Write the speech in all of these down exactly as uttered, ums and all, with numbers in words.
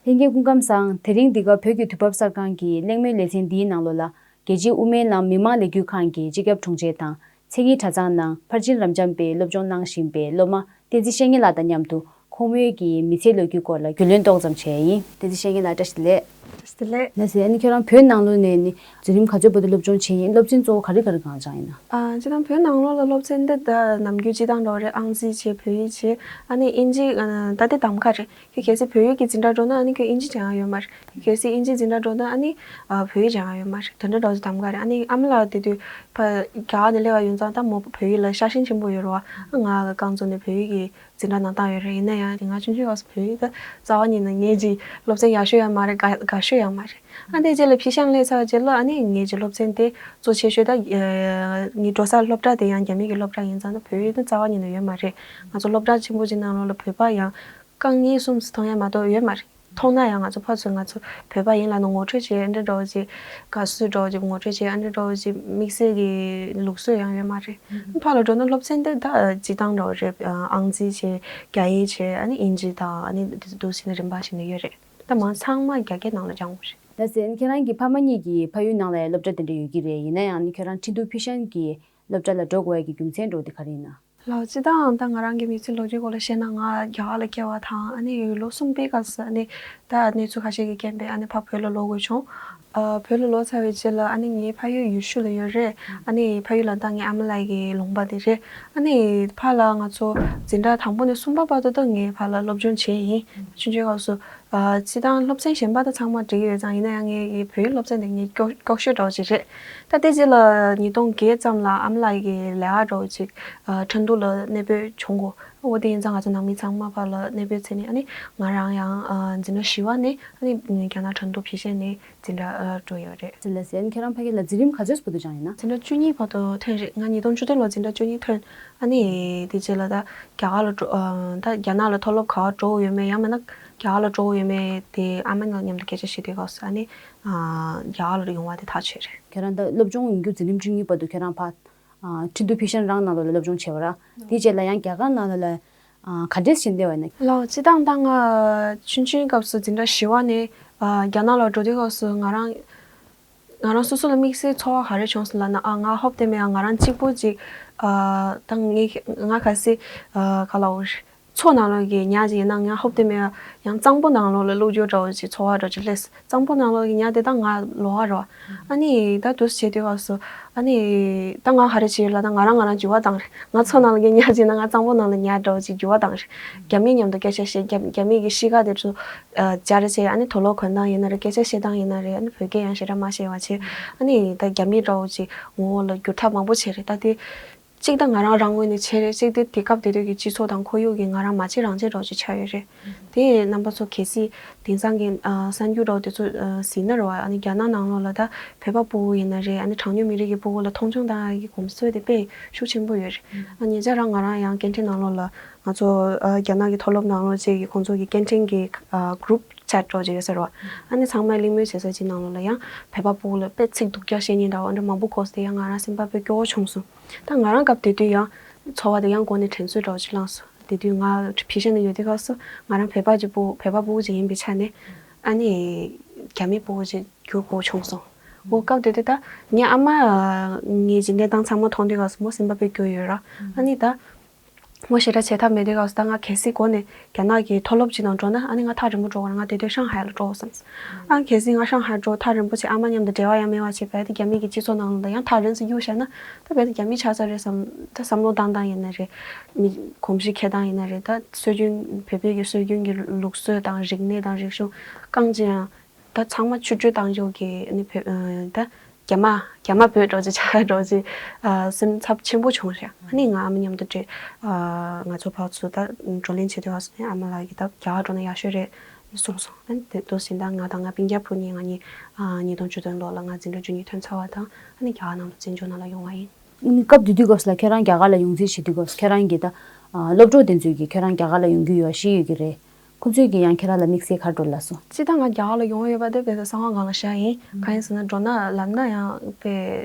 ལྷན་རྒྱས་སྐུ་ཁམས་བཟང་། དེ་རིང་འདི་ག་བོད་ཀྱི་དུས་བབ་གསར་ཁང་གི་གླེང་མོལ་ལེ་ཚན་འདིའི་ནང་ལོགས་ལ། རྒྱལ་སྤྱིའི་དབུ་མའི་ལམ་མི་མང་ལས་འགུལ་ཁང་གི་སྤྱི་ཁྱབ་དྲུང་ཆེ་དང་། མཚན་ཉིད་གྲྭ་ཚང་ནང་ཕར་ཕྱིན་རབ་འབྱམས་པའི་སློབ་སྦྱོང་གནང་བཞིན་པའི་སློབ་མ་བསྟན་འཛིན་བཤེས་གཉེན་ལགས་དང་མཉམ་དུ། ཁོང་མོས་ཀྱི་མི་ཚེའི་ལོ་རྒྱུས་སྐོར་ལ་རྒྱུས་ལོན་ཏོག་ཙམ་བྱས་ཡིན། བསྟན་འཛིན་བཤེས་གཉེན་ལགས། བཀྲ་ཤིས་བདེ་ལེགས། བཀྲ་ཤིས་བདེ་ལེགས། ལགས་སེ། ཨ་ནི་ཁྱོད་རང་བོད་ནང་ལོགས་ནས་ནི་འཛིན་རིམ་ག་ཚོད་བར་དུ་སློབ་སྦྱོང་བྱས་ཡིན། སློབ་ཚན་གཙོ་བོ་ག་རེ་ག་རེ་སྒང་སྦྱངས་ཡིན་ན། ཨ། སྤྱིར་བཏང་བོད་ནང་ལོགས་ལ་སློབ་ཚན་འདི་ད་ནམ་རྒྱུན་སྤྱིར་བཏང་འདྲ་བོ་རེད། ཨང་རྩིས་བྱས། བོད་ཡིག་བྱས། ཨ་ནི་དབྱིན་ཇི། ཨ། ད་དེ་གདམ་ག་རེད། ཁྱོད་གལ་སྲིད་བོད་ཡིག་གི་འཛིན་གྲྭ་འགྲོ་ན་ཨ་ནི་ཁྱོད་དབྱིན་ཇི་སྦྱང་ཡ་ཡོད་མ་རེད། ཁྱོད་གལ་སྲིད་དབྱིན་ཇི་འཛིན་གྲྭ་འགྲོ་ན་ཨ་ནི། ཨ། བོད་ཡིག་སྦྱང་ཡ་ཡོད་མ་རེད། དེ་འདྲ་འདྲ་བོ་ཞིག་གདམ་ག་རེད། ཨ་ནི་ཨ་མ་ལགས་དེ་དུས་ཕར་རྒྱ་གར་ནས་སླེབས་པ་ཡིན་ཙང་ད་མོ་བོད་ཡིག་ལ་ཤ་ཞེན་ཆེན་པོ་ཡོད་རེད་བ། ཨ། ང་གི་རྐང་བཙུགས་ནས་བོད་ཡིག་གི་འཛིན་གྲྭ་ནང་བཏང་ཡོད་རེད། ཡིན་ན་ཡང་ང་ཆུང་ཆུང་སྐབས་སུ་བོད་ཡིག་ད་རྩ་བ་ཉིད་ནས་ངས་ཅིག་སློབ་ཚན་ཡག་ཤོས་ཡང་མ་རེད། དགའ་དགའ་ཤོས་ཡང་མ་རེད། ཨ། དེ་རྗེས་ལ་ཕྱི་ཤང་སླེབས་ཚར་རྗེས་ལ་ཨ་ནི་ངས་ཅིག་སློབ་ཚན་དེ་གཙོ་ཆེ་ཤོས་ད། ཨ། ངའི་འགྲོ་སར་སློབ་གྲྭ་དེ་ཡང་རྒྱ་མི་གི་སློབ་གྲྭ་ཡིན་ཙང་ད་བོད་ཡིག་ད་རྩ་བ་ཉིད་ནས་ཡོད་མ་རེད། ང་ཚོ་སློབ་གྲྭ་ཆེན་པོ་ཅིག་ནང་ལོགས་ལ་བོད་པ་ཡང་རྐང་གཉིས་གསུམ་ཙམ་མཐོང་ཡ་མ་གཏོགས་ཡོད་མ་རེད། མཐོང་ན་ཡང་ང་ཚོ་ཕར་ཚུར་ང་ཚོ་བོད་པ་ཡིན་ལབ་ནས་ངོ་སྤྲོད་བྱེད་ཨ་འདྲ་འདྲ་བོ་ཅིག་དགའ་བསུ་འདྲ་བོ་ཅིག་ངོ་སྤྲོད་བྱེད་ཨ་འདྲ་འདྲ་བོ་ཅིག་དམིགས་བསལ་གྱི་ལུགས་སྲོལ་ཡང་ཡོད་མ་རེད། ཕར་ལ་འགྲོ་ན་སློབ་ཚན་དེ་ད་སྤྱིར་བཏང་འདྲ་བོ་རེད། ཨང་རྩིས་བྱས། རྒྱ་ཡིག་བྱས། ཨ་ནི་དབྱིན་ཇི་དང་ཨ་ནི་འདུག་སེ་ནས་རིམ་པ་བྱས་ནས་ཡོད་རེད། ད་མང་ཚང་མ་རྒྱ་སྐད་ནང་ལ་སྦྱངས་པ་རེད། ལགས་སེ། ཁྱེད་རང་གི་ཕ་མ་གཉིས་ཀྱིས་ཕ་ཡུལ་ནང་ལ་སློབ་གྲྭ་དེ་འདྲ་ཡོད་ཀྱི་རེད། ཡིན་ན་ཡང་ནི་ཁྱོད་རང་ཁྲིན་ཏུའུ་ཕི་ཤན་གྱི་སློབ་གྲྭ་ལ་འགྲོ་དགོས་ཡ་གི་རྒྱུ་མཚན་འདྲ་བོ་དེ་ག་རེ་ཡིན་ན། ལགས། སྤྱིར་བཏང་ད་ང་རང་གི་མི་ཚེ་ལོ་རྒྱུས་སྐོར་ལ་བཤད་ན། ང་རྒྱ་གར་ལ་སྐྱེ་བ་དང་ཨ་ནི་ལོ་གསུམ་པའི་སྐབས་སུ་ཨ་ནི་ད་གནས་ཚུལ་ཁ་ཤས་ཀྱི་རྐྱེན་པས་ཨ་ནི་ཕར་བོད་ལ་ལོག་དགོས་བྱུང་། ཨ། བོད་ལ་ལོག་ཚར་བའི་རྗེས་ལ་ཨ་ནི་ངའི་ཕ་ཡུལ་ཡུལ་ཤུལ་ལ་ཡོད་རེད། ཨ་ནི་ཕ་ཡུལ་ལ་ད་ངའི་ཨ་མ་ལགས་ཀྱི་ལུང་པ་དེ་རེད། ཨ་ནི་ཕར་ལ་ང་ཚོ་འཛིན་གྲྭ་དང་པོ་ནས་གསུམ་པ་བར་དུ་ད་ངས་ཕར་ལ་སློབ་སྦྱོང་བྱས་ཡིན། ཆུང་ཆུང་སྐབས་སུ། ཨ། སྤྱིར་བཏང་སློབ་ཚན་གཞན་པ་དང་ཚང་མ་འགྲིག་ཡོད་ཙང་། ཡིན་ན་ཡང་ངའི་བོད་ཡིག་སློབ་ཚན་དེ་ངས་སྐྱོ་སྐྱོ་ཤོས་འདྲ་བོ་ཅིག་རེད། ད་དེ་རྗེས་ལ་ཉིས་སྟོང་བརྒྱད་ཙམ་ལ་ཨ་མ་ལགས་ཀྱི་ལས་ཀ་འདྲ་བོ་ཅིག་ཨ། ཁྲིན་ཏུའུ་ལ་གནས་སྤོས་བྱུང་གོ། འོ་དེ་ཡིན་ཙང་ང་ཚོ་ནང་མི་ཚང་མ་ཕར་ལ་གནས་སྤོས་ཚར་ནས་ཨ་ནི་ང་རང་ཡང་ཨ། འཛིན་གྲྭ་བཞི་པ་ནས་ཨ་ནི་རྒྱ་ནག་ཁྲིན་ཏུའུ་ཕི་ཤན་ནས་འཛིན་གྲྭ་ཨ། འགྲོ་ཡོད་རེད། ལགས་སེ། ཁྱེད་རང་ཕ་གི་ལ་འཛིན་རིམ་ག་ཚོད་བར་དུ་སྦྱངས་ཡིན་ན། འཛིན་གྲྭ་བཅུ་གཉིས་བར་དུ་ཐོན་རེད། ང་ཉིས་སྟོང་བཅུ་བདུན་ལོ་འཛིན་གྲྭ་བཅུ་གཉིས་ཐོན། ཨ་ནི་དེ་རྗེས་ལ་ད་རྒྱ་གར་ལ་འགྲོ། ཨ། ད་རྒྱ་ནག་ལ་མཐོ་སློབ་ག་པར་འགྲོ་དགོས་ཡོད་མེད། ཡང་མིན་ན་རྒྱ་གར་ལ་འགྲོ་དགོས་ཡོད་མེད་དེ་ཨ་མ་ལགས་མཉམ་དུ་སྐད་ཆ་བཤད་དུས་སྐབས་སུ་ཨ་ནི། ཨ། རྒྱ་གར་ལ་ཡོང་བ་དེ་ཐག་ཆོད་རེད། ཁྱེད་རང་ད་སློབ་སྦྱོང་ཡིན་རྒྱུ་འཛིན་རིམ་བཅུ་གཉིས་བར་དུ་ཁྱེད་རང་ཕར། ཨ། ཁྲིན་ཏུའུ་ཕི་ཤན་རང་ནང་ལོགས་ལ་སློབ་སྦྱོང་བྱས་པ་ར། དེའི་རྗེས་ལ་ཡང་རྒྱ་གར་ནང་ལོགས་ལ། ཨ། ག་འདྲས་ཕྱིན་བསྡད་པ་ཡིན་ན། ལགས། སྤྱིར་བཏང་ད་ང་ཆུང་ཆུང་སྐབས་སུ་འཛིན་གྲྭ་བཞི་པ་ནས། ཨ། རྒྱ་ནག་ལ་འགྲོ་དུས་སྐབས་སུ་ང་རང་ང་རང་སོ་སོ་ལ་དམིགས་བསལ་ཚོར་བ་ག་རེ་བྱུང་སོང་ལབ་ན། ཨ། ང་ཧོབ་སྟེ་མེད་ཡ། ང་རང་གཅིག་པོ་ཅིག་ཨ། ད་ངས་ང་གལ་སྲིད། ཨ། ག་ལབ་དགོས་རེད། མཚོ་ནང་ལོགས་ཀྱི་ཉ་ཅིག་ཡིན་ན་ང་ཧོབ་སྟེ་མེད་ཡ། ཡང་གཙང་པོ་ནང་ལོགས་ལ་བླུགས་རྒྱུ་འདྲ་བོ་ཅིག་ཚོར་བ་འདྲ་བོ་ཅིག་སླེབས། གཙང་པོ་ནང་ལོགས་ཀྱི་ཉ་དེ་ད་ང་ལོགས་ཀ་རེད་བ། ཨ་ནི་ད་འདུག་སེ་བྱེད་དུས་སྐབས་སུ་ཨ་ནི་ད་ང་ག་རེ་བྱེད་ཡོད་ལབ་ན། ང་རང་ང་རང་འགྱུར་བ་བཏང་རེད། ང་མཚོ་ནང་ལོགས་ཀྱི་ཉ་ཅིག་ཡིན་ན་ང་གཙང་པོ་ནང་ལ་ཉ་འདྲ་བོ་ཅིག་འགྱུར་བ་བཏང་རེད། རྒྱ་མི་མཉམ་དུ་སྐད་ཆ་བཤད། རྒྱ་རྒྱ་མི་གི་གཤིས་ཀ་དེ་ཚོ་ཨ། སྦྱར་བྱས། ཨ་ནི་དུག་ལོག་གོན་སྟངས་ཡིན་ན་རེད། སྐད་ཆ་བཤད་སྟངས་ཡིན་ན་རེད། ཨ་ནི་བོད་སྐད་ཡང་ཞེ་དྲག་མ་ཤེས་པ་བྱས། ཨ་ནི་ད་རྒྱ་མི་འདྲ་བོ་ཅིག་ངོ་བོ་ལ་འགྱུར་ཐབས་མང་པོ་བྱས་རེད། ད་དེ་གཅིག་ད་ང་རང་རང་ངོས་ནས་བྱས་རེད། གཅིག་དེ་དེ་སྐབས་དེ་དུས་ཀྱི་སྤྱི་ཚོགས་དང་ཁོར་ཡུག་གིས་ང་རང་མ་བྱེད་རང་བྱེད་འདྲ་བོ་ཅིག་ཆགས་ཡོད་རེད། དེ་རྣམ་པ་ཚོ་གལ་སྲིད་དེང་སང་གི་ཨ། གསར་འགྱུར་འདྲ་བོ་དེ་ཚོ་ཨ། གཟིགས་ན་རེད་བ། ཨ་ནི་རྒྱ་ནག་ནང་ལོགས་ལ་ད་བོད་པ་ཕྲུ་གུ་ཡིན་ན་རེད། ཨ་ནི་གྲངས་ཉུང་མི་རིགས་ཀྱི་ཕྲུ་གུ་ལ་མཐོང་ཆུང་བཏང་ཡ་གི་གོམས་སྲོལ་དེ་དཔེ་ཤུགས་ཆེན་པོ་ཡོད་རེད། ཨ། ཉེ་ཆར་རང་ང་རང་ཡང་སྐད་འཕྲིན་ནང་ལོགས་ལ་ང་ཚོ་ཨ། རྒྱ་ནག་གི་མཐོ་སློབ་ནང་ལོགས་བཅས་ཀྱི་ཁོང་ཚོ་གི་སྐད་འཕྲིན་གྱི་ཨ། གུ་རུབ་ཆེཊ་འདྲ་བོ་ཅིག་ཡོད་ས་རེད་བ། ཨ་ནི་ཚང་མས་གླེང་མོལ་བྱེད་ས་ཅིག་ནང་ལོགས་ལ་ཡང་བོད་པ་ཕྲུ་གུ་ལ་དཔེ་ཚིག་སྡུག་ཅག་བཤད་མཁན་འདྲ་བོ་འདྲ་མང་པོ་གོ་སོང་། དེ་ཡང་ང་རང་སེམས་པ་དཔེ་སྐྱོ་བོ་བྱུང་སོང་། ད་ང་རང་སྐབས་དེ་དུས་ཡང་ཚོར་བ་དེ་ཡང་མགོ་ནས་དྲན་གསོ་འདྲ་བོ་ཅིག་བསླངས་སོང་། དེ་དུས་ང་ཕི་ཤན་ནས་ཡོད་དུས་སྐབས་སུ་ང་རང་བོད་པ་ཅིག་ཕྲུ་བོད་པ་ཕྲུ་གུ་ཅིག་ཡིན་པའི་ཆ་ནས་ཨ་ནི་རྒྱ་མི་ཕྲུ་གུ་ཅིག་གྱུར་དགོས་བྱུང་སོང་། འོ་སྐབས་དེ་དུས་ད་ངའི་ཨ་མ་ངའི་འཇིག་རྟེན་སྟེང་ཚང་མ་མཐོང་དུས་སྐབས་སུ་མོ་སེམས་པ་དཔེ་སྐྱོ་ཡོད་ར། ཨ་ནི་ད་ངོ་ཞེ་དྲག་བྱེད་ཐབས་མེད་དུས་སྐབས་སུ་ད་ང་གལ་སྲིད་མགོ་ནས་རྒྱ་ནག་གི་མཐོ་སློབ་ཅིག་ནང་འགྲོ་ན་ཨ་ནི་ང་ཐག་རིང་པོ་འགྲོ་དགོས་རེད། ང་དེ་དུས་ཧྲང་ཧའེ་ལ་འགྲོ་དགོས་བསམ། ཨ། གལ་སྲིད་ང་ཧྲང་ཧའེ་འགྲོ་ཐག་རིང་པོ་བྱས། ཨ་མ་མཉམ་དུ་འབྲེལ་བ་ཡང་མེད་པ་བྱས། རྦད་དེ་རྒྱ་མི་གི་སྤྱི་ཚོགས་ནང་ལ་ཡང་ཐག་རིང་སར་གཡུགས་བཞག་ན་ད་རྦད་དེ་རྒྱ་མི་ཆགས་ས་རེད་བསམ། ད་བསམ་བློ་བཏང་སྟངས་ཡིན་ན་རེད། མི་གོམས་གཤིས་འཁྱེར་སྟངས་ཡིན་ན་རེད། ད་སྲོལ་རྒྱུན་བོད་པའི་གི་སྲོལ་རྒྱུན་གྱི་ལུགས་སྲོལ་དང་རིག་གནས་དང་རིག་གཞུང་རྐང་ཅིག་ཡང་ད་ཚང་མ་ཆུད་ཟོས་བཏང་ཕྱོགས་ཀྱི་ཨ་ནི་བོད་ཨ། ད་རྒྱ་མ་རྒྱ་མ་བོད་འདྲ་བོ་ཅིག་ཆགས་འདྲ་བོ་ཅིག་ཨ། སེམས་འཚབ་ཆེན་པོ་བྱུང་ཤག་ཨ་ནི་ང་ཨ་མ་མཉམ་དུ་འབྲེལ་ཨ། ང་ཚོ་ཕར་ཚུར་ད་བགྲོ་གླེང་བྱེད་དུས་སྐབས་སུ་ཨ་མ་ལགས་ཀྱིས་ད་རྒྱ་གར་འགྲོ་ན་ཡག་ཤོས་རེད་གསུངས་སོང་། ཨ་ནི་དེ་འདུག་སེ་ད་ང་དང་ང་སྤུན་ཀྱག་ཕྲུ་གུ་གཉིས་ང་གཉིས་ཨ། ཉིས་སྟོང་བཅུ་བདུན་ལོ་ལ་ང་འཛིན་གྲྭ་བཅུ་གཉིས་ཐོན་ཚར་བ་དང་ཨ་ནི་རྒྱ་གར་ནང་ལ་བཙན་བྱོལ་ནང་ལ་ཡོང་བ་ཡིན། ཨ་ནི་སྐབས་དེ་དུས་སྐབས་སུ་ལ་ཁྱེད་རང་རྒྱ་གར་ལ་ཡོང་རྩིས་བྱེད་དུས་སྐབས་སུ་ཁྱེད་རང་གིས་ད་ཨ། སློབ་གྲོགས་དེ་ཚོས་ཀྱིས་ཁྱེད་རང་རྒྱ་གར་ལ་ཡོང་རྒྱུ་ཡོད་ཤེས་ཡོད་ཀྱི་རེད། ཁོ་ཚོས་ཀྱིས་ཡང་ཁྱེད་རང་ལ་དམིགས་བསལ་ག་རེ་སྤྲོད་ལབ་སོང་། སྤྱིར་བཏང་ང་རྒྱ་གར་ལ་ཡོང་ཡོད་པ་དེ་བས་གསང་བ་སྒང་ལ་བཞག་ཡིན། གང་ཡིན་ཟེར་ན་འགྲོ་ན་ལབ་ན་ཡང་དཔེ་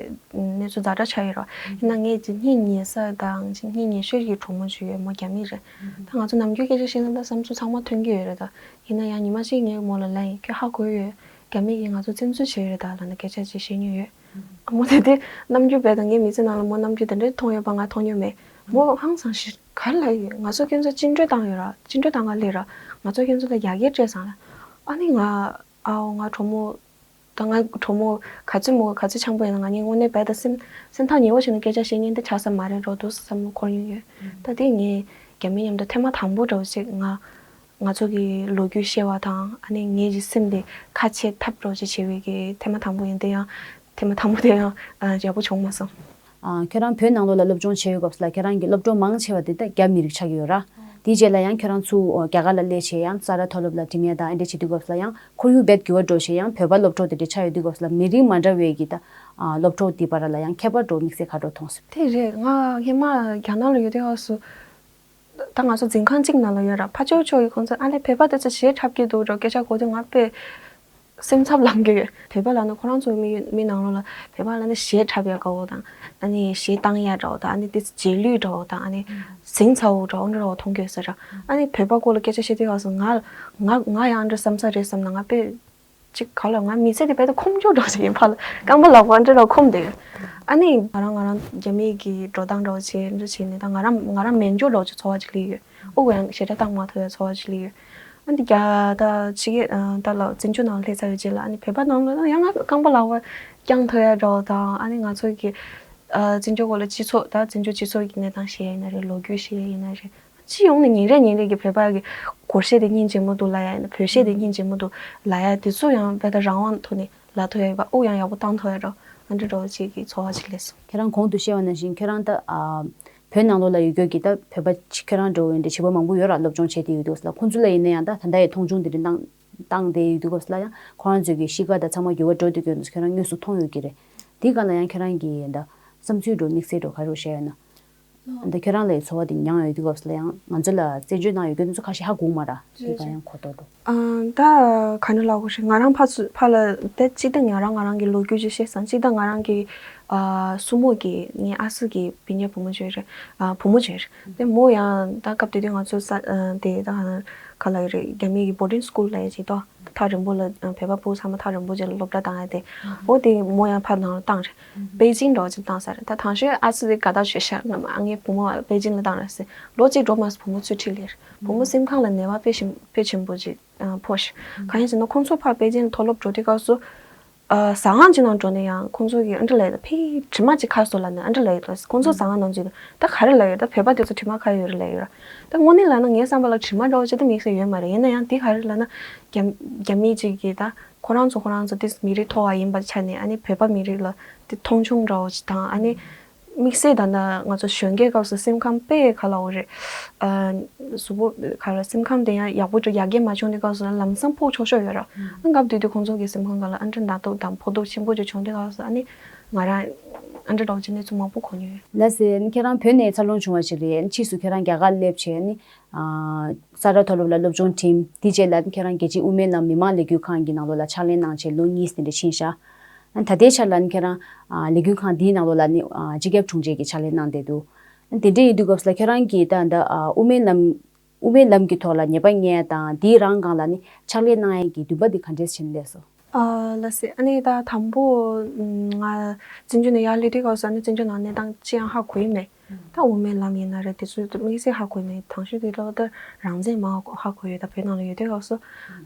གནས་ཚུལ་ཛ་དྲག་ཆགས་ཡོད་རེད་བ། ཡིན་ན་ངས་ཅིག་སྙིང་ཉེ་ས་དང་ཅིག་སྙིང་ཉེ་ཤོས་ཀྱི་གྲོགས་མོ་ཅིག་ཡོད། མོ་རྒྱ་མི་རེད། ད་ང་ཚོ་ནམ་རྒྱུན་སྐད་ཆ་བཤད་ན་ད་བསམ་ཚུལ་ཚང་མ་མཐུན་གྱི་ཡོད་རེད་ད། ཡིན་ན་ཡང་ཉི་མ་གཅིག་ངས་མོ་ལ་ལབ་ཡིན། ཁྱོད་ཧ་གོ་ཡོད། རྒྱ་མི་གིས་ང་ཚོ་བཙན་འཛུལ་བྱས་ཡོད་རེད་ད་ལབ་ནས་སྐད་ཆ་ཅིག་བཤད་མྱོང་ཡོད། ཨ་མོ་དེ་དེ་རྣམ་འགྱུར་བས་ད་ངའི་མི་ཚེ་ནང་ལ་མོ་རྣམ་འགྱུར་དེ་འདྲའི་མཐོང་ཡོད་པ་ང་མཐོང་མྱོང་མེད། མོ་ཧང་སང་ཞིག་ག་རེ་ལབ་ཡོད། ང་ཚོ་ཁྱོད་ཚོ་བཅིངས་འགྲོལ་བཏང་ཡོད་ར། བཅིངས་འགྲོལ་བཏང་ག་སླེབས་ར། ང་ཚོ་ཁྱོད་ཚོ་ལ་ཡ་གིར་སྤྲད་སོང་ལ། ཨ་ནི་ང་ཨའོ་ང་གྲོགས་མོ་ད་ང་གྲོགས་མོ་ག་ཚོད་མོ་ག་ཚོད་འཆམ་པོ་ཡིན་ན་ང་གཉིས་དངོས་གནས་བས་ད་སེམས་སེམས་ཐག་ཉེ་བོ་བྱས་ནས་སྐད་ཆ་བཤད་མཁན་དེ་ཆགས་ས་མ་རེད་འགྲོ་འདུག་བསམ་བློ་འཁོར་མྱོང་ཡོད། ད་དེ་ངས་རྒྱ་མི་མཉམ་དུ་ཐེངས་མ་དང་པོ་འདྲ་བོ་ཞིག་ང་ང་ཚོ་གི་ལོ་རྒྱུས་བཤད་པ་དང་ཨ་ནི་ངེད་ཀྱི་སེམས་དེ་ཁ་ཕྱེ་ཐབས་འདྲ་བོ་ཅིག་བྱེད་པའི་གི་ཐེངས་མ་དང་པོ་ཡིན། དེ་ཡང་ཐེངས་མ་དང་པོ་དེ་ཡང་ཨ་ཡག་པོ་བྱུང་མ་སོང་། ཨ་ཁྱོད་རང་བོད་ནང་ལོགས་ལ་སློབ་སྦྱོང་བྱས་ཡོད་སྐབས་སུ་ལ་ཁྱོད་རང་གི་སློབ་གྲོགས་མང་ཆེ་བ་དེ་ད་རྒྱ་མི་རིགས་ཆགས་ཀྱི་ཡོད་ར། དེའི་རྗེས་ལ་ཡང་ཁྱོད་རང་ཚུར་རྒྱ་གར་ལ་སླེབས་བྱས་ཡང་ས་རཱ་མཐོ་སློབ་ལ་འགྲིམ་ཡ་དང་ཨེ་འདྲ་བྱེད་དུས་སྐབས་སུ་ལ་ཡང་ཁོར་ཡུག་རྦད་འགྱུར་བ་འགྲོ་བྱས་ཡང་བོད་པ་སློབ་གྲོགས་དེ་འདྲ་ཆགས་ཡོད་དུས་སྐབས་སུ་ལ་མི་རིགས་མ་འདྲ་བའི་གི་ད་ཨ་སློབ་གྲོགས་དེ་བར་ལ་ཡང་ཁྱད་པར་འདྲ་བོ་དམིགས་བསལ་ག་འདྲ་བོ་མཐོང་སོང་། དེ་རེད། ང་སྔོན་མ་རྒྱ་ནག་ལ་ཡོད་དུས་སྐབས་སུ། ད་ང་ཚོ་འཛིན་ཁང་གཅིག་ནང་ལ་ཡོད་ར། ཕར་ཕྱོགས་ཕྱོགས་ཀྱི་ཁོང་ཚོས་ཨ་ལས་བོད་པ་དེ་ཚོ་གཞས་འཁྲབ་ཀྱི་འདུག་ར་སྐད་ཆ་གོ་དུས་ང་དཔེ་སེམས་འཚབ་ལངས་ཀྱི་ཡོད། བོད་པ་ལབ་ན་ཁོ་རང་ཚོའི་མི་མི་ནང་ལོགས་ལ་བོད་པ་ལབ་ན་གཞས་འཁྲབ་ཡག་འདྲ་བོ་དང་ཨ་ནི་གཞས་བཏང་ཡག་འདྲ་བོ་དང་ཨ་ནི་དེ་རྗེས་ལུས་འདྲ་བོ་དང་ཨ་ནི་ཟིང་ཚ་བོ་འདྲ་བོ་འདྲ་བོ་མཐོང་གི་ཡོད་ས་ར། ཨ་ནི་བོད་པ་སྐོར་ལ་སྐད་ཆ་བཤད་དུས་སྐབས་སུ་ང་ང་ང་ཡང་འདྲ་བསམ་ས་རེད་བསམ་ན་ང་དཔེ། ཅིག་ག་ལ་ང་མི་ཚེ་དེ་བས་ད་ཁོམ་ཆུང་འདྲ་བོ་ཞིག་ཡིན་ཕ་ལ་རྐང་པ་ལག་པ་འདྲ་འདྲ་ཁོམ་བསྡད་ཡོད། ཨ་ནི་ང་རང་ང་རང་རྒྱ་མི་གི་འགྲོ་སྟངས་འདྲ་བོ་བྱས་འདྲ་བྱས་ནས་ད་ང་རང་ང་རང་མན་ཇུ་འདྲ་བོ་ཅིག་ཚོར་བ་ཅིག་སླེབས་ཡོད། དབུགས་ཡང་ཞེ་དྲག་བཏང་མ་ཐུབ་ཡ་ཚོར་བ་ཅིག་སླེབས་ཡོད། ཨ་ནི་རྒྱ་ད་ཕྱི་རྒྱལ་ད་ལ་བཙན་བྱོལ་ནང་སླེབས་ཚར་བའི་རྗེས་ལ་ཨ་ནི་བོད་པ་ནང་ལ་ཡང་ང་རྐང་པ་ལག་པ་བརྐྱང་ཐུབ་ཡ་འདྲ་བོ་དང་ཨ་ནི་ང་ཚོ་གི་བཙན་བྱོལ་སྐོར་ལ་སྤྱི་ཚོགས་ད་བཙན་བྱོལ་སྤྱི་ཚོགས་ཀྱི་གནས་སྟངས་ཤེས་ཡ་ཡིན་ན་རེད། ལོ་རྒྱུས་ཤེས་ཡ་ཡིན་ན་རེད། སྤྱི་ཡོངས་ནས་ཉིན་རེ་ཉིན་རེ་གི་བོད་པ་གི་སྒོར་གཞས་དེ་སྙིང་རྗེ་མོ་འདུག་ལབ་ཡ་ཡིན་ན་བོད་གཞས་དེ་སྙིང་རྗེ་མོ་འདུག་ལབ་ཡ་དེ་ཚོ་ཡང་དཔེ་ད་རང་དབང་ཐོག་ནས་ལབ་ཐུབ་ཡ་ཡོད་པ། དབུགས་ཡང་ཡག་པོ་བཏང་ཐུབ་ཡ་འདྲ་ཨ་འདྲ་འདྲ་བོ་ཅིག་གི་ཚོར་བ་ཅིག་སླེབས་སོང་། ཁྱེད་རང་གོང་དུ་བཤད་པ་ནང་བཞིན་ཁྱེད་རང་ད་ཨ་བོད་ནང་ལོགས་ལ་ཡོད་རྒྱུ་གི་ད་བོད་པ་ཁྱེད་རང་འདྲ་བོ་ཡིན་འདྲ་བྱིས་པ་མང་པོ་ཡོད་ར། སློབ་སྦྱོང་བྱས་ཏེ་ཡོད་དུས་ལ་ཁོང་ཚོ་ལ་ཡིན་ན་ཡང་ད་ད་ལྟ་ཡི་མཐོང་ཆུང་དེ་འདྲ་བཏང་བཏང་བསྡད་ཡོད་དུས་སྐབས་སུ་ལ་ཡང་ཁོ་རང་ཚོའི་གི་གཤིས་ཀ་དང་ཚང་མ་འགྱུར་བ་འགྲོ་དུས་སྐབས་སུ་ཁྱེད་རང་དངོས་སུ་མཐོང་ཡོད་ཀྱི་རེད། དེའི་སྒང་ལ་ཡང་ཁྱེད་རང་གི་ད་བསམ་ཚུལ་འགྲོ་དམིགས་བསལ་འགྲོ་ག་རེ་བཤད་ཡོད་ན། ད་ཁྱེད་རང་ལ་ཡི་ཚོར་བ་དེ་མྱངས་ཡོད་དུས་སྐབས་སུ་ལ་ཡང་ང་ཚོ་ལ་བཙན་བྱོལ་ནང་ཡོད་མཁན་དེ་ཚོ་ཁ་ཤས་ཧ་གོ་མ་ར། དེའི་སྒང་ཡང་གོ་རྟོགས་འགྲོ། ཨ་ད་ག་འདྲ་ལབ་དགོས་རེད། ང་རང་ཕར་ཚུར་ཕར་ལ་ད་སྤྱིར་བཏང་ང་རང་ང་རང་གི་ལོ་རྒྱུས་ཅིག་བཤད་སང་སྤྱིར་བཏང་ང་རང་གི་ཨ་སྲུ་མོ་གི་ངའི་ཨ་སྲུ་གི་སྤུན་ཀྱག་བུ་མོ་ཅིག་རེད། ཨ་བུ་མོ་ཅིག་རེད། དེ་མོ་ཡང་ད་སྐབས་དེ་དུས་ང་ཚོ་ས་ཨ་དེ་ད་ག་ལ་ཡོད་རེད། རྒྱ་མི་གི་boarding school་ལ་ཡོད་ཅིག་ཏོ། ཐག་རིང་པོ་ལ་བོད་པ་ཕྲུ་གུ་ཚང་མ་ཐག་རིང་པོ་ཅིག་ལ་སློབ་གྲྭ་བཏང་ཡ་དེ། འོ་དེ་མོ་ཡང་ཕར་ནང་ལ་བཏང་རེད། པེ་ཅིང་འདྲ་བོ་ཅིག་བཏང་ས་རེད། ད་དང་ཤོས་ཨ་སི་དེ་དགའ་ཐག་ཆོད་ཤག་ང་ངའི་བུ་མོ་པེ་ཅིང་ལ་བཏང་རེད་ཟེར། ལོ་གཅིག་འགྲོ་མ་སོང་བུ་མོ་ཚུར་ཁྲིད་ལེ་རེད། བུ་མོ་སེམས་ཁམས་ལ་ནད་པ་དཔེ་ཞིམ་དཔེ་ཆེན་པོ་ཅིག་ཕོག་ཤག་གང་ཡིན་ཟེར་ན་ཁོང་ཚོ་ཕར་པེ་ཅིང་ལ་མཐོ་སློབ་འགྲོ་དུས་སྐབས་སུ། ཨ་ཟ་ཁང་ཅིག་ནང་འགྲོ་ནས་ཡང་ཁོང་ཚོ་གིས་ཨ་འདྲ་ལབ་ཡོད་ད། ཕའི་དྲི་མ་ཅིག་ཁ་སོ་ལབ་ནས་ཨ་འདྲ་ལབ་ཡོད་ད། ཁོང་ཚོ་ཟ་ཁང་ནང་ཚུད་ད་ད་ག་རེ་ལབ་ཡོད་ད། བོད་པ་དེ་ཚོ་དྲི་མ་ཁ་ཡོད་རེད་ལབ་ཡོད་ར། ད་དངོས་གནས་ལབ་ན་ངའི་བསམ་པ་ལ་དྲི་མ་འདྲ་བོ་ཅིག་ད་དམིགས་བསལ་ཡོད་མ་རེད། ཡིན་ན་ཡང་དེ་ག་རེ་ལབ་ན་རྒྱ་རྒྱ་མི་ཅིག་གིས་ད་ཁོ་རང་ཚོ་ཁོ་རང་ཚོ་དེ་མི་རིགས་མཐོ་བ་ཡིན་པ་ཆ་ནས་ཨ་ནི་བོད་པ་མི་རིགས་ལ་དེ་མཐོང་ཆུང་འདྲ་བོ་ཅིག་དང་ཨ་ནི། དམིགས་བསལ་ད་ལྟ་ང་ཚོ་གཞོན་སྐྱེས་སྐབས་སུ་སེམས་ཁམས་དཔེ་ག་ལབ་དགོས་རེད། ཨ་གཟུགས་པོ་ག་ལ་སེམས་ཁམས་དེ་ཡང་ཡག་པོ་འགྲོ་ཡར་རྒྱས་མ་བྱུང་དུས་སྐབས་སུ་ལམ་སང་ཕོག་ཆོག་ཤོས་ཡོད་ར། ཨ་སྐབས་དེ་དུས་ཁོང་ཚོ་གི་སེམས་ཁམས་སྒང་ལ་ཨ་འདྲ་ན་ཟུག་དང་ཕོག་ཐུག་ཆེན་པོ་ཅིག་བྱུང་དུས་སྐབས་སུ་ཨ་ནི་ང་རང་ཨ་འདྲ་འདྲ་བོ་ཅིག་གནས་ཚུལ་མང་པོ་གོ་མྱོང་ཡོད། ལགས་སེ། ཁྱེད་རང་བོད་ནས་འཚར་ལོངས་བྱུང་བ་ཞིག་རེད། ཕྱིས་སུ་ཁྱེད་རང་རྒྱ་གར་སླེབས་བྱས་ནི་ཨ་ས་རཱ་མཐོ་སློབ་ལ་སློབ་སྦྱོང་ཁྲིམས་དེའི་རྗེས་ལ་ཁྱེད་རང་རྒྱལ་སྤྱིའི་དབུ་མའི་ལམ་མི་མང་ལས་འགུལ་ཁང་གི་ནང་ལོགས་ལ་ཕྱག་ལས་གནང་བྱས་ལོ་གཉིས་དེ་འདྲ་ཕྱིན་ཤག་ཨ་ད་ལྟའི་ཆར་ལ་ནི་ཁྱེད་རང་ཨ་ལས་འགུལ་ཁང་འདིའི་ནང་ལོགས་ལ་ནི་ཨ་སྤྱི་ཁྱབ་དྲུང་ཆེ་གི་ཕྱག་ལས་གནང་བསྡད་འདུག་ཨ་དེ་འདྲ་ཡིན་དུས་སྐབས་སུ་ལ་ཁྱེད་རང་གིས་ད་ལྟ་ཨ་དབུ་མའི་ལམ་དབུ་མའི་ལམ་གྱི་ཐོག་ལ་ཉེས་པ་བསྙལ་དང་དེའི་རང་སྒང་ལ་ནི་ཕྱག་ལས་གནང་ཡས་ཀྱི་འདུན་པ་འདི་ག་འདྲས་བྱས་ནས་སླེབས་སོང་། ཨ་ལགས་སེ། ཨ་ནི་ད་དང་པོ་ང་བཙན་བྱོལ་ནས་ཡར་སླེབས་དུས་སྐབས་སུ་ཨ་ནི་བཙན་བྱོལ་ནང་གནས་སྟངས་ཅི་ཡང་ཧ་གོ་ཡི་མེད། ད་དབུ་མའི་ལམ་ཡིན་ན་རེད་དེ་ཚོ་དམིགས་བསལ་ཧ་གོ་ཡི་མེད། དང་ཤོས་དེ་ལོ་ད་རང་བཙན་མང་ཧ་གོ་ཡོད། ད་བོད་ནང་ལ་ཡོད་དུས་སྐབས་སུ་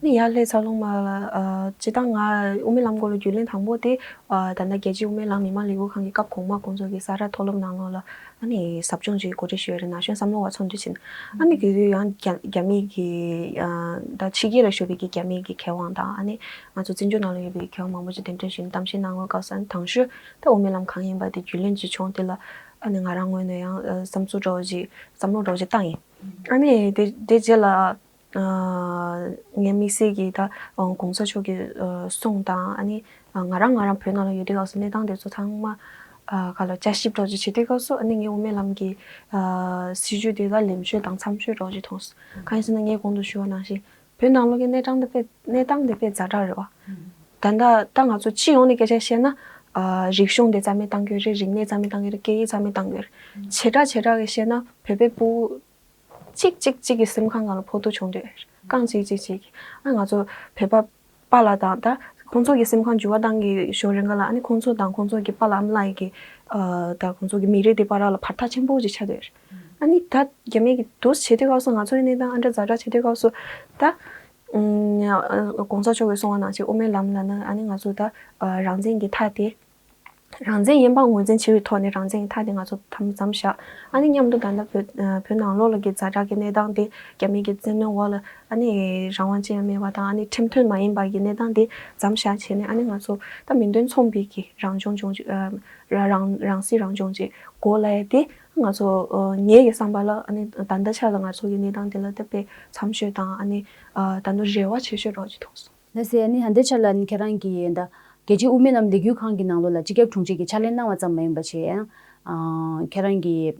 ནི་ཡར་སླེབས་ཚར་ལོང་མ་ལ་ཨ་སྤྱིར་བཏང་ང་དབུ་མའི་ལམ་སྐོར་ལ་རྒྱུས་ལོན་དང་པོ་དེ་ཨ་ད་ལྟ་རྒྱལ་སྤྱིའི་དབུ་མའི་ལམ་མི་མང་ལས་འགུལ་ཁང་གི་སྐབས་གོང་མ་ཁོང་ཚོ་གི་ས་རཱ་མཐོ་སློབ་ནང་ལོགས་ལ་ཨ་ནི་ཟབ་སྦྱོང་ཅིག་གོ་སྒྲིག་ཞུས་ཡོད་རེད། ན་གཞོན་བསམ་བློ་བ་ཚོགས་འདུ་ཕྱིན། ཨ་ནི་དེ་དུས་ཡང་རྒྱ་རྒྱ་མི་གི་ཨ་ད་ཕྱི་རྒྱལ་ལ་བཞུགས་པའི་གི་རྒྱ་མི་གི་མཁས་དབང་དང་ཨ་ནི་ང་ཚོ་བཙན་བྱོལ་ནང་ལ་ཡོད་པའི་མཁས་དབང་མང་པོ་ཅིག་གདན་འདྲེན་ཞུས་ནས་གཏམ་བཤད་གནང་བའི་སྐབས་སུ་ཨ་ནི་དང་ཤོས་ད་དབུ་མའི་ལམ་གང་ཡིན་པ་དེ་རྒྱུས་ལོན་ཅིག་བྱུང་། དེ་ལ་ཨ་ནི་ང་རང་ངོས་ནས་ཡང་ཨ་བསམ་ཚུལ་འདྲ་བོ་ཅིག་བསམ་བློ་འདྲ་བོ་ཅིག་བཏང་ཡིན། ཨ་ནི་དེ་དེ་རྗེས་ལ་ཨ་ངའི་དམིགས་བསལ་གྱི་ད་ཨ་གོང་ས་མཆོག་གི་ཨ་གསུང་དང་ཨ་ནི་ཨ་ང་རང་ང་རང་བོད་ནང་ལ་ཡོད་དུས་སྐབས་སུ་གནས་སྟངས་དེ་ཚོ་ཚང་མ་ཨ་ག་ལ་བསྐྱར་ཞིབ་འདྲ་བོ་ཅིག་བྱེད་དུས་སྐབས་སུ་ཨ་ནི་ངའི་དབུ་མའི་ལམ་གྱི་ཨ་སྲིད་བྱུས་དེ་ལ་ལེགས་ཤོས་དང་འཚམ་ཤོས་འདྲ་བོ་ཅིག་མཐོང་སོང་། གང་ཡིན་ཟེར་ན་ངས་གོང་དུ་ཞུས་པ་ནང་བཞིན་ བོད་ནང་ལོགས་ཀྱི་གནས་སྟངས་དེ་དཔེ་གནས་སྟངས་དེ་དཔེ་ཛ་དྲག་རེད་བ། ད་ལྟ་ད་ང་ཚོ་སྤྱི་ཡོངས་ནས་སྐད་ཆ་བཤད་ན། ཨ། རིག་གཞུང་དེ་རྩ་མེད་བཏང་གི་ཡོད་རེད། རིག་གནས་རྩ་མེད་བཏང་གི་རེད། སྐད་ཡིག་རྩ་མེད་བཏང་གི་ཡོད་རེད། བྱེ་བྲག་བྱེ་བྲག་གི་བཤད་ན་བོད་པའི་ཕྲུ་གུ་གཅིག་གཅིག་གཅིག་གི་སེམས་ཁམས་སྒང་ལ་ཕོག་ཐུག་བྱུང་བསྡད་ཡོད་རེད། རྐང་གཅིག་གཅིག་གཅིག་གི། ཨ། ང་ཚོ་བོད་པ་པཱ་ལགས་དང་ད་ཁོང་ཚོ་གི་སེམས་ཁམས་འགྱུར་བ་བཏང་གི་ཞོར་རེ་འགའ་ལ། ཨ་ནི་ཁོང་ཚོ་དང་ཁོང་ཚོ་གི་པཱ་ལགས་ཨ་མ་ལགས་ཀྱི། ཨ། ད་ཁོང་ཚོ་གི་མི་རིགས་དེ་བར་ལ་བར་ཐག་ཆེན་པོ་ཅིག་ཆགས་བསྡད་ཡོད་རེད། ཨ་ནི་ད་རྒྱ་མི་གི་འདུག་བྱེད་དུས་སྐབས་སུ། ང་ཚོ་ཡི་གནས་སྟངས་ཨ་འདྲ་ཛ་དྲག་བྱེད་དུས་སྐབས་སུ། ད་ཨུམ། ཨ། གོང་ས་མཆོག་གིས་གསུངས་པ་ནང་བཞིན་དབུ་མའི་ལམ་ལབ་ན། ཨ་ནི་ང་ཚོ་ད། ཨ། རང་བཙན་གྱི་མཐའ་དེ། རང་བཙན་ཡིན་པ་ངོས་འཛིན་བྱེད་པའི་ཐོག་ནས་རང་བཙན་གྱི་མཐའ་དེ་ང་ཚོ་དམ་མཚམས་བཞག། ཨ་ནི་མཉམ་དུ་ད་ལྟ་བོད། ཨ། བོད་ནང་ལོགས་ལ་གི་ཛ་དྲག་གི་གནས་སྟངས་དེ། རྒྱ་མི་གི་བཙན་གནོན་འོག་ལ། ཨ་ནི་རང་དབང་ཅི་ཡང་མེད་པ་དང་། ཨ་ནི་ཁྲིམས་མཐུན་མ་ཡིན་པ་གི་གནས་སྟངས་དེ་མཚམས་བཞག་བྱས་ནས། ཨ་ནི་ང་ཚོ་ད་མིང་དོན་མཚུངས་པའི་གི་རང་སྐྱོང་ལྗོངས་ཅིག། ཨ། རང་རང་སྲིད་རང་སྐྱོང་ཅིག་དགོས་ལབ་ཡ་དེ། ང་ཚོ། ཨ། ངའི་གི་བསམ་པ་ལ། ཨ་ནི་ད་ལྟ་ཆ་ལ་ང་ཚོ་གི་གནས་སྟངས་དེ་ལ་ད་དཔེ་འཚམས་ཤོས་དང་། ཨ་ནི། ཨ། ད་དུང་རེ་བ་ཆེ་ཤོས་རོགས་ཅིག་མཐོང་སོང་། ལགས་སེ། ཨ་ནི་ད་ལྟའི་ཆ་ལ་ནི་ཁྱེད་རང་གིས་ད་རྒྱལ་སྤྱིའི་དབུ་མའི་ལམ་ལས་འགུལ་ཁང་གི་ནང་ལོགས་ལ་སྤྱི་ཁྱབ་དྲུང་ཆེ་གི་ཕྱག་ལས་གནང་བ་ཙམ་མ་ཡིན་པ་བྱས། ཡང་ཁྱེད་རང་གིས་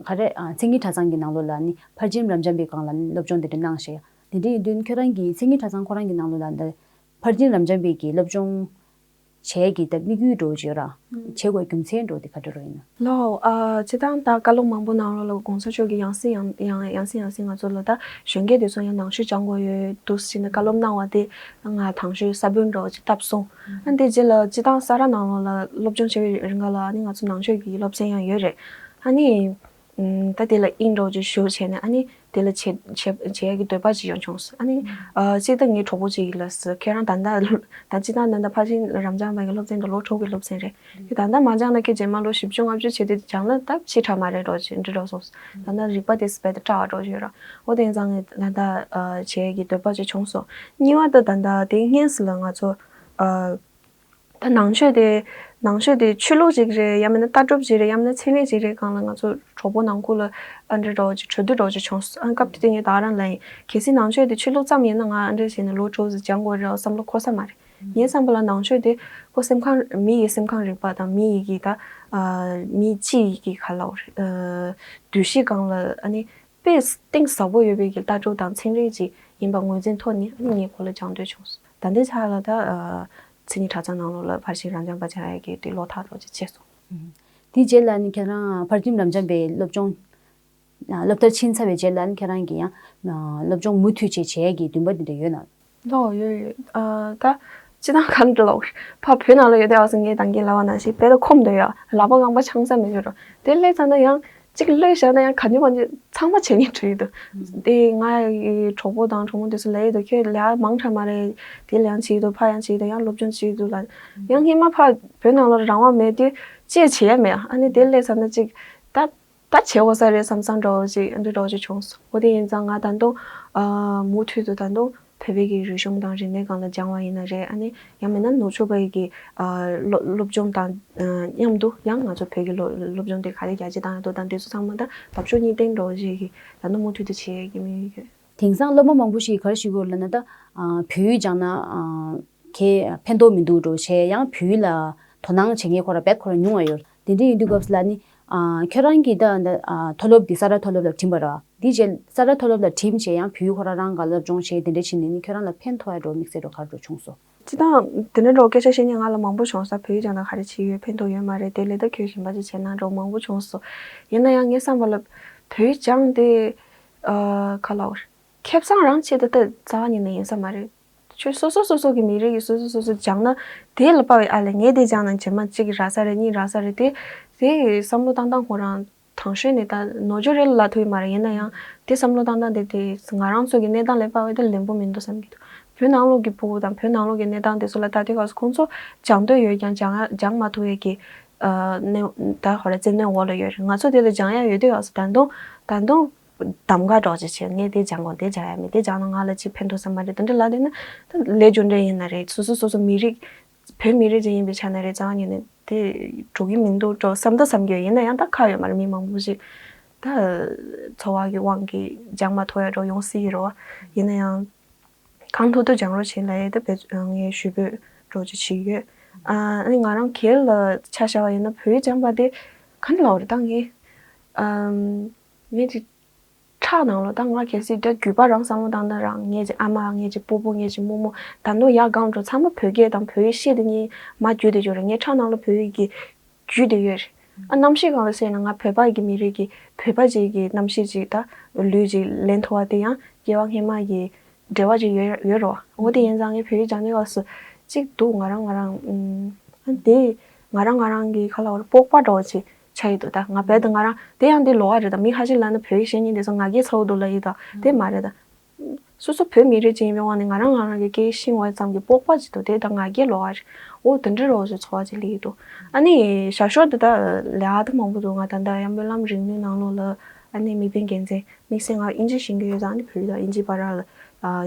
ག་རེ། ཨ། མཚན་ཉིད་གྲྭ་ཚང་གི་ནང་ལོགས་ལ་ནི་ཕར་ཕྱིན་རབ་འབྱམས་པའི་སྒང་ལ་ནི་སློབ་སྦྱོང་དེ་འདྲ་གནང་ཤག། དེ་འདྲ་ཡིན་དུས་ཁྱེད་རང་གིས་མཚན་ཉིད་གྲྭ་ཚང་ཁོ་རང་གི་ནང་ལོགས་ལ་ད་ཕར་ཕྱིན་རབ་འབྱམས་པའི་གི་སློབ་སྦྱོང་བྱེད་ཀྱི་ད་དམིགས་ཡུལ་འདྲ་བོ་ཅིག་ཡོད་ར། ཨང་། བྱེད་དགོས་རྒྱུ་མཚན་འདྲ་བོ་དེ་ག་འདྲ་རོ་ཡིན་ན། ལགས། ཨ། སྤྱིར་བཏང་ད་བཀའ་སློབ་མང་པོ་ནང་ལོགས་ལ་གོང་ས་མཆོག་གིས་ཡང་སེ་ཡང་ཡང་ཡང་སེ་ཡང་སེ་ང་ཚོ་ལ་ད་གཞོན་སྐྱེས་དེ་ཚོ་ཡང་ནང་ཆོས་སྦྱང་དགོས་ཡོད་འདུག་ཟེར་ནས་བཀའ་སློབ་གནང་བ་དེ་ང་དང་ཤོས་ས་བོན་འདྲ་བོ་ཅིག་བཏབ་སོང་། ཨ། དེ་རྗེས་ལ་སྤྱིར་བཏང་ས་རཱ་ནང་ལོགས་ལ་སློབ་སྦྱོང་བྱེད་པའི་རིང་ག་ལ། ཨ་ནི་ང་ཚོ་ནང་ཆོས་ཀྱི་སློབ་ཚན་ཡང་ཡོད་རེད། ཨ་ནི། ཨུམ། ད་དེ་ལ་དབྱིངས་འདྲ་བོ་ཅིག་ཞུགས་བྱས་ནས། ཨ་ནི་དེ་ལ་བྱེད་བྱེད་བྱེད་ཡག་གི་འདོད་པ་ཅིག་ཡང་བྱུང་སོང་། ཨ་ནི། ཨ། གཅིག་ད་ངའི་གྲོགས་པོ་ཅིག་ལ་ཟེར། ཁྱེད་རང་ད་ལྟ་ད་སྤྱིར་བཏང་ད་ལྟ་ཕར་ཕྱིན་རབ་འབྱམས་པ་གི་སློབ་ཚན་དེ་ལོ་དྲུག་གི་སློབ་ཚན་རེད། ཁྱེད་ད་ལྟ་མ་སྦྱངས་ན། ཁྱེད་རྗེས་མ་ལོ་བཞི་བཅུ་ལྔ་བཅུ་བྱས་དུས་སྦྱངས་ན་ད་ཕྱི་དྲགས་མ་རེད་འདྲ་བོ་ཅིག་འདྲ་འདྲ་བོ་སོང་སོང་། ད་ལྟ་རིག་པ་དེ་དཔེ་ད་སྐྲག་པ་འདྲ་བོ་ཅིག་ཡོད་ར། འོ་དེ་ཡིན་ཙང་ངས་ད་ལྟ། ཨ། བྱེད་ཡག་གི་འདོད་པ་ཅིག་བྱུང་སོང་། གཉིས་པ་ད་ད་ལྟ་དེ་སྔོན་ལ་ང་ཚོ། ཨ། ད་ནང་ཆོས་དེ། ནང་ཆོས་དེ་ཆོས་ལུགས་ཅིག་རེད། ཡང་མིན་ན་ལྟ་གྲུབ་ཅིག་རེད། ཡང་མིན་ན་ཚན་རིག་ཅིག་རེད། སྒང་ལ་ང་ཚོ་གྲོགས་པོ་ནང་ཁུལ་ལ་ཨ་འདྲ་འདྲ་བོ་ཅིག་གྲོས་བསྡུར་འདྲ་བོ་ཅིག་བྱུང་སོང་། ཨ། སྐབས་དེ་དུས་ངས་ད་ག་རང་ལབ་ཡིན། གལ་སྲིད་ནང་ཆོས་དེ་ཆོས་ལུགས་ཙམ་ཡིན་ན། ང་ཨ་འདྲ་བྱས་ནས་ལོ་དྲུག་ཙམ་སྦྱང་དགོས་རེད་བསམ་བློ་འཁོར་ས་མ་རེད། ངའི་བསམ་པ་ལ་ནང་ཆོས་དེ་ཁོ་སེམས་ཁམས། མི་ཡི་སེམས་ཁམས་རིག་པ་དང་། མི་ཡི་གི་ད། ཨ། མི་སྤྱི་ཡི་གི་ག་ལབ་དགོས་རེད། ཨ། འདུ་ཤེས་སྒང་ལ། ཨ་ནི་དཔེ་གཏིང་ཟབ་པོ་ཡོད་པའི་གི་ལྟ་གྲུབ་དང་ཚན་རིག་ཅིག་ཡིན་པ་ངོས་འཛིན་ཐོག་ནས། ཨ་ནི་ངས་ཁོ་ལ་སྦྱང་འདོད་བྱུང་སོང་། ད་ལྟའི་ཆ་ལ་ད། ཨ། མཚན་ཉིད་གྲྭ་ཚང་ནང་ལོགས་ལ་ཕར་ཕྱིན་རབ་འབྱམས་པ་སྦྱང་ཡག་གི་དེ་བློ་ཐག་འདྲ་བོ་ཅིག་བཅད་སོང་། ཨུམ། དེའི་རྗེས་ལ་ནི་ཁྱེད་རང་ཕར་ཕྱིན་རབ་འབྱམས་པའི་སློབ་སྦྱོང་། ཨ། སློབ་མཐར་ཕྱིན་ཚར་བའི་རྗེས་ལ་ནི་ཁྱེད་རང་གིས་ཡང་། ཨ། སློབ་སྦྱོང་མུ་མཐུད་བྱེད་བྱེད་ཡག་གི་འདུན་པ་དེ་འདྲ་ཡོད་ན། ལགས། ཡོད་ཡོད། ཨ། ད་སྤྱིར་བཏང་ག་འདྲ་ལབ་དགོས་རེད། ཕར་བོད་ནང་ལ་ཡོད་དུས་སྐབས་སུ་ངས་ད་གིན་ལབ་པ་ནང་བཞིན་དཔེ་ད་ཁོམ་དུ་ཡོད། ལག་པ་རྐང་པ་འཆང་ས་མེད་ཡོད་ར། དེ་སླེབས་ཚར་ན་ཡང་གཅིག་གློད་བཞག་ན་ཡང་ག་ནི་མ་ནི་ཚང་མ་བྱེད་སྙིང་བྲོ་ཡི་འདུག། ཨུམ། དེ་ང་ཡི་གྲོགས་པོ་དང་གྲོགས་མོ་དེ་ཚོ་ལབ་ཡི་འདུག། ཁྱོད་ལས་ཀ་མང་དྲགས་མ་རེད། དེ་ལས་ཀ་བྱེད་ཀྱི་འདུག། ཕར་ཡང་བྱེད་ཀྱི་འདུག། ཡང་སློབ་སྦྱོང་བྱེད་ཀྱི་འདུག་ལབ། ཨུམ། ཡང་སྔོན་མ་ཕར་བོད་ནང་ལ་རང་དབང་མེད་དུས་ཅི་བྱེད་ཡ་མེད། ཨ་ནི་དེ་སླེབས་ཚར་ན་གཅིག་ད། ད་བྱེད་དགོས་ས་རེད་བསམ་བསམ་འདྲ་བོ་ཅིག། ཨ་འདྲ་འདྲ་བོ་ཅིག་བྱུང་སོང་། འོ་དེ་ཡིན་ཙང་ང་ད་དུང་། ཨ། མུ་མཐུད་དུ་ད་དུང་བོད་པའི་གི་རིག་གཞུང་དང་རིག་གནས་སྒང་ལ་སྦྱང་བ་ཡིན་ན་རེད། ཨ་ནི་ཡང་མིན་ན་ནུབ་ཕྱོགས་པའི་གི། ཨ། སློབ་སློབ་སྦྱོང་དང་། ཨ། མཉམ་དུ་ཡང་ང་ཚོ་བོད་ཀྱི་སློབ་སློབ་སྦྱོང་དེ་ག་རེ་རྒྱ་སྐྱེད་བཏང་ཡག་འདུག་དང་དེ་ཚོ་ཚང་མ་ད་བབ་ཅོལ་གཉིས་ལྡན་འདྲ་བོ་ཅིག་གི་ད་དུང་མུ་མཐུད་དུ་བྱེད་ཡག་གི་དམིགས་ཡུལ་ཡོད། དེང་སང་སློབ་མ་མང་པོ་ཞིག་གིས་ག་རེ་ཞུ་གི་ཡོད་ལབ་ན། ད། ཨ། བོད་ཡིག་སྦྱངས་ན། ཨ། གའི་ཕན་ཐོགས་མི་འདུག་འདྲ་བོ་བྱས། ཡང་བོད་ཡིག་ལ་དོ་སྣང་བྱེད་མཁན་ཁོ་རང་རྦད་ཁོ་རང་ཉུང་བ་ཡོད། དེ་འདྲ་ཡིན་དུས་སྐབས་སུ་ལ་ནི། ཨ། ཁྱོད་རང་གིས་ད་ད། ཨ། མཐོ་སློབ་འདི་ས་རཱ་མཐོ་སློབ་ལ་འགྲིམས་པ་རེད་བ། འདི་རྗེས་ས་རཱ་མཐོ་སློབ་ལ་འགྲིམས་བྱས་ཡང་བོད་ཡིག་ཁོ་རང་རང་ག་སློབ་སྦྱོང་བྱས་དེ་འདྲ་བྱས་ནས་ནི་ཁྱོད་རང་ལ་ཕན་ཐོགས་ཡ་འདྲ་བོ་དམིགས་བསལ་འདྲ་བོ་ག་རེ་འདྲ་བོ་བྱུང་སོང་། སྤྱིར་བཏང་དེ་འདྲ་འདྲ་བོ་སྐད་ཆ་བཤད་མཁན་ང་ལ་མང་པོ་བྱུང་སོང་། བོད་ཡིག་སྦྱངས་ན་ག་རེ་བྱེད་ཀྱི་ཡོད། ཕན་ཐོགས་ཡོད་མ་རེད། དེ་ལས་ད་ཁྱོད་གཞན་པ་ཅིག་བྱས་ན་འདྲ་བོ་མང་པོ་བྱུང་སོང་། ཡིན་ན་ཡང་ངའི་བསམ་པ་ལ་བོད་ཡིག་སྦྱངས་དེ། ཨ། ག་ལབ་དགོས་རེད། ཁེ་བཟང་རང་ཆེད་དུ་ད་རྩ་བ་ཉིད་ནས་ཡིན་ས་མ་རེད། ཁྱོད་སོ་སོ་སོ་སོ་གི་མི་རིགས་ཀྱི་སོ་སོ་སོ་སོ་སྦྱངས་ན་དེ་ལ་དཔག་པའི། ཨ་ལས་ངས་དེ་སྦྱངས་ན་རྗེས་མ་གཅིག་རག་ས་རེད། གཉིས་རག་ས་རེད། དེ་དེ་བསམ་བློ་བཏང་སྟངས་ཁོ་རང་དང་ཤོས་ནས་ད་ནོར་འཆུག་རེད་ལབ་ཐུབ་ཀྱི་མ་རེད། ཡིན་ན་ཡང་དེ་བསམ་བློ་བཏང་སྟངས་དེ་དེ་ང་རང་ཚོ་གི་གནས་སྟངས་ལ་དཔག་པའི་དེ་ལན་པོ་མི་འདུག་བསམ་གྱི་འདུག། བོད་ནང་ལོགས་ཀྱི་ཕྲུ་གུ་དང་བོད་ནང་ལོགས་ཀྱི་གནས་སྟངས་དེ་ཚོ་ལ་ལྟ་དུས་སྐབས་སུ་ཁོང་ཚོ་སྦྱང་འདོད་ཡོད་ཀྱང་སྦྱང་ཡ་སྦྱང་མ་ཐུབ་ཡས་ཀྱི། ཨ། ནས་ད་ཧོ་ར་བཙན་གནོན་འོག་ལ་ཡོད་རེད། ང་ཚོ་དེ་ལ་སྦྱང་ཡ་ཡོད་དུས་སྐབས་སུ་ད་དུང་ད་དུང་གདམ་ག་འདྲ་བོ་ཅིག་བྱས། ངས་དེ་སྦྱང་དགོས། དེ་སྦྱང་ཡ་མེད། དེ་སྦྱངས་ན་ང་ལ་ཅིག་ཕན་ཐོགས་ས་མ་རེད། དེ་འདྲ་ལབ་བསྡད་ན་ད་ལས་རྒྱུ་འབྲས་ཡིན་ན་རེད། སོ་སོ་སོ་སོ་མི་རིགས། བོད་མི་རིགས་ཅིག་ཡིན་པའི་ཆ་ནས་རེད། རྩ་བ་ཉིད་ནས་དེ་འགྲོ་གི་མི་འདུག་འགྲོ་བསམ་ད་བསམ་གྱི་ཡོད། ཡིན་ན་ཡང་ད་ཁག་ཡོད་མ་རེད། མི་མང་པོ་ཞིག་ད་འཚོ་བ་གི་དབང་གིས་སྦྱང་མ་ཐུབ་ཡ་འདྲ་ཡོང་སྲིད་ཀྱི་རེད་བ། ཡིན་ན་ཡང་གང་ཐུབ་ཐུབ་སྦྱང་རོགས་བྱེད་ལབ་ཡས་ད་བེད། ངས་ཞུ་འབོད་འདྲ་ཅིག་བྱེད་ཀྱི་ཡོད། ཨ། ཨ་ནི་ང་རང་སྒེར་ལ་ཆ་བཞག་པ་ཡིན་ན་བོད་ཡིག་སྦྱངས་པ་དེ་ག་འདྲ་ལབ་དགོས་རེད། ད་ངས། ཨམ། ངས་ཅིག་ཁྲག་ནང་ལོགས་ད་ང་གལ་སྲིད་ད་རྒྱུད་པ་རང་བསམ་བློ་བཏང་ན་རང་ངེད་ཀྱི་ཨ་མ་ངེད་ཀྱི་སྤོ་བོ་ངེད་ཀྱི་རྨོ་མོ་ད་དུང་ཡར་སྒང་འགྲོ་ཚང་མ་བོད་སྐད་དང་བོད་ཡིག་ཤེས་དེ་གཉིས་མ་རྒྱུད་དེ་ཡོད་རེད། ངའི་ཁྲག་ནང་ལོགས་བོད་ཡིག་གི་རྒྱུད་དེ་ཡོད་རེད། ཨ་རྣམ་ཤེས་སྒང་ལ་བཤད་ན་ང་བོད་པ་གི་མི་རིགས་ཀྱི་བོད་པ་ཅིག་གི་རྣམ་ཤེས་ཅིག་ད་ལུས་ཅིག་ལེན་ཐུབ་པ་དེ་ཡང་སྐྱེ་བ་སྔོན་མ་གི་འབྲེལ་བ་ཅིག་ཡོད་ཡོད་རེད་བ། འོ་དེ་ཡིན་ཙང་ངས་བོད་ཡིག་སྦྱང་དུས་སྐབས་སུ་གཅིག་འདུག་ང་རང་ང་རང་ཨ་དེ་ང་རང་ང་རང་གི་ཁ་ལ་བར་སྤོབས་པ་འདྲ་བོ་ཅིག་ཆགས་ཡི་འདུག་ད་ང་བས་ད་ང་རང་དེ་ཡང་དེ་ལོགས་ཀ་རེད། ད་མི་ཁ་ཤས་ལབ་ན་བོད་ཡིག་ཤེས་མཁན་དེ་ཚོ་ང་རྒྱལ་ཚ་བོ་འདུག་ལབ་ཡི་ད་དེ་མ་རེད་ད། སོ་སོ་བོད་མི་རིགས་ཅིག་ཡིན་པའི་དབང་ནས་ང་རང་ང་རང་གི་སྐད་ཤེས་པ་ཙམ་གྱི་སྤོབས་པ་ཅིག་འདུག་དེ་ད་ང་རྒྱལ་ལོགས་ཀ་རེད། འོ་དེ་འདྲ་རོགས་ཞེས་ཚོར་བ་ཅིག་སླེབས་ཡི་འདུག་ཨ་ནི་ཞར་ཞོར་དུ་ད་ལས་ཀ་ད་མང་པོ་འདུག་ང་ད་ལྟ་ཡང་སྨོན་ལམ་རིག་ནུས་ནང་ལོགས་ལ་ཨ་ནི་དམིགས་འབེན་འགན་འཛིན་དམིགས་བསལ་ང་ཨིན་ཇི་ཤེས་ཀྱི་ཡོད་ཙང་ཨ་ནི་བོད་ཡིག་དང་ཨིན་ཇི་བར་ལ་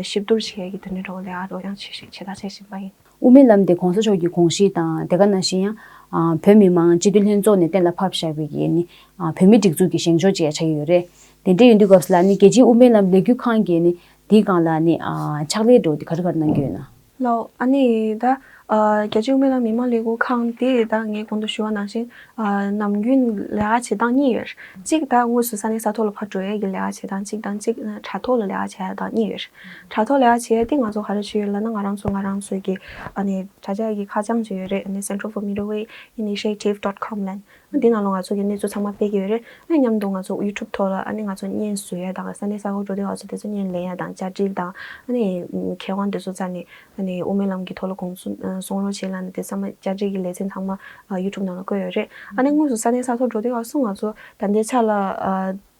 ཞིབ་བསྡུར་བྱེད་ཡས་ཀྱི་དེ་འདྲ་འདྲ་བོ་ལས་ཀ་རོགས་ཡང་བྱེད་བྱེད་ད་བྱེད་བཞིན་པ་ཡིན། དབུ་མའི་ལམ་དེ་གོང་ས་མཆོག་གི་དགོངས་གཞི་དང་དེ་ག་ནང་བཞིན་ཡང་ཨ་བོད་མི་མང་སྤྱི་འཐུས་ལྷན་ཚོགས་ནས་གཏན་ལ་ཕབ་བཞག་པའི་གི་ནི་ཨ་བོད་མི་སྒྲིག་འཛུགས་ཀྱི་བཞེངས་ཕྱོགས་ཅིག་ཡང་ཆགས་ཀྱི་ཡོད་རེད། དེ་འདྲ་ཡིན་དུས་སྐབས་སུ་ལ་ནི་རྒྱལ་སྤྱིའི་དབུ་མའི་ལམ་ལས་འགུལ་ཁང་གིས་ནི་འདིའི་སྒང་ལ་ནི་ཨ་ཕྱག་ལས་འགྲོ་དེ་ག་རེ་ག་རེ་གནང་གི་ཡོད་ན། ལགས། ཨ་ནི་ད་ཨ་རྒྱལ་སྤྱིའི་དབུ་མའི་ལམ་མི་མང་ལས་འགུལ་ཁང་དེ་ད་ངས་གོང་དུ་ཞུ་བ་ནང་བཞིན་ཨ་ནམ་རྒྱུན་ལས་ཀ་བྱེད་སྟངས་གཉིས་ཡོད་རེད། གཅིག་ད་དངོས་སུ་ས་གནས་ས་ཐོག་ལ་ཕར་འགྲོ་ཡས་ཀྱི་ལས་ཀ་བྱེད་སྟངས་གཅིག་དང་གཅིག་དྲ་ཐོག་ལ་ལས་ཀ་བྱེད་ཡས་དང་གཉིས་ཡོད་རེད། དྲ་ཐོག་ལས་ཀ་བྱེད་ཡས་དེ་ང་ཚོ་ག་རེ་བྱེད་ཡོད་ལབ་ན་ང་རང་ཚོ་ང་རང་ཚོ་གི་ཨ་ནི་དྲ་རྒྱ་གི་ཁ་བྱང་ཅིག་ཡོད་རེད། ཨ་ནི་Center for Middle Way Initiative dot com ལབ་ནས། འདི་ནང་ལ་ང་ཚོ་གི་གནས་ཚུལ་ཚང་མ་སྤེལ་གྱི་ཡོད་རེད། ཨ་མཉམ་དུ་ང་ཚོ་YouTube ཐོག་ལ་ཨ་ནི་ང་ཚོ་བརྙན་བཟོ་ཡ་དང་ས་གནས་ས་ཁུལ་འགྲོ་དུས་ང་ཚོ་དེ་ཚོ་བརྙན་ལེན་ཡ་དང་བཅར་འདྲི་དང་ཨ་ནི་མཁས་དབང་དེ་ཚོ་རྩ་ནས་ཨ་ནི་དབུ་མའི་ལམ་གྱི་ཐོག་ལ་དགོངས་ཚུལ་གསུང་རོགས་བྱེད་ལབ་ནས་དེ་ཚང་མ་བཅར་འདྲི་གི་ལེ་ཚན་ཚང་མ་YouTube ནང་ལ་བཀོད་ཡོད་རེད། ཨ་ནི་དངོས་སུ་ས་གནས་ས་ཐོག་འགྲོ་དུས་ང་ཚོ་ང་ཚོ་ད་ལྟའི་ཆ་ལ་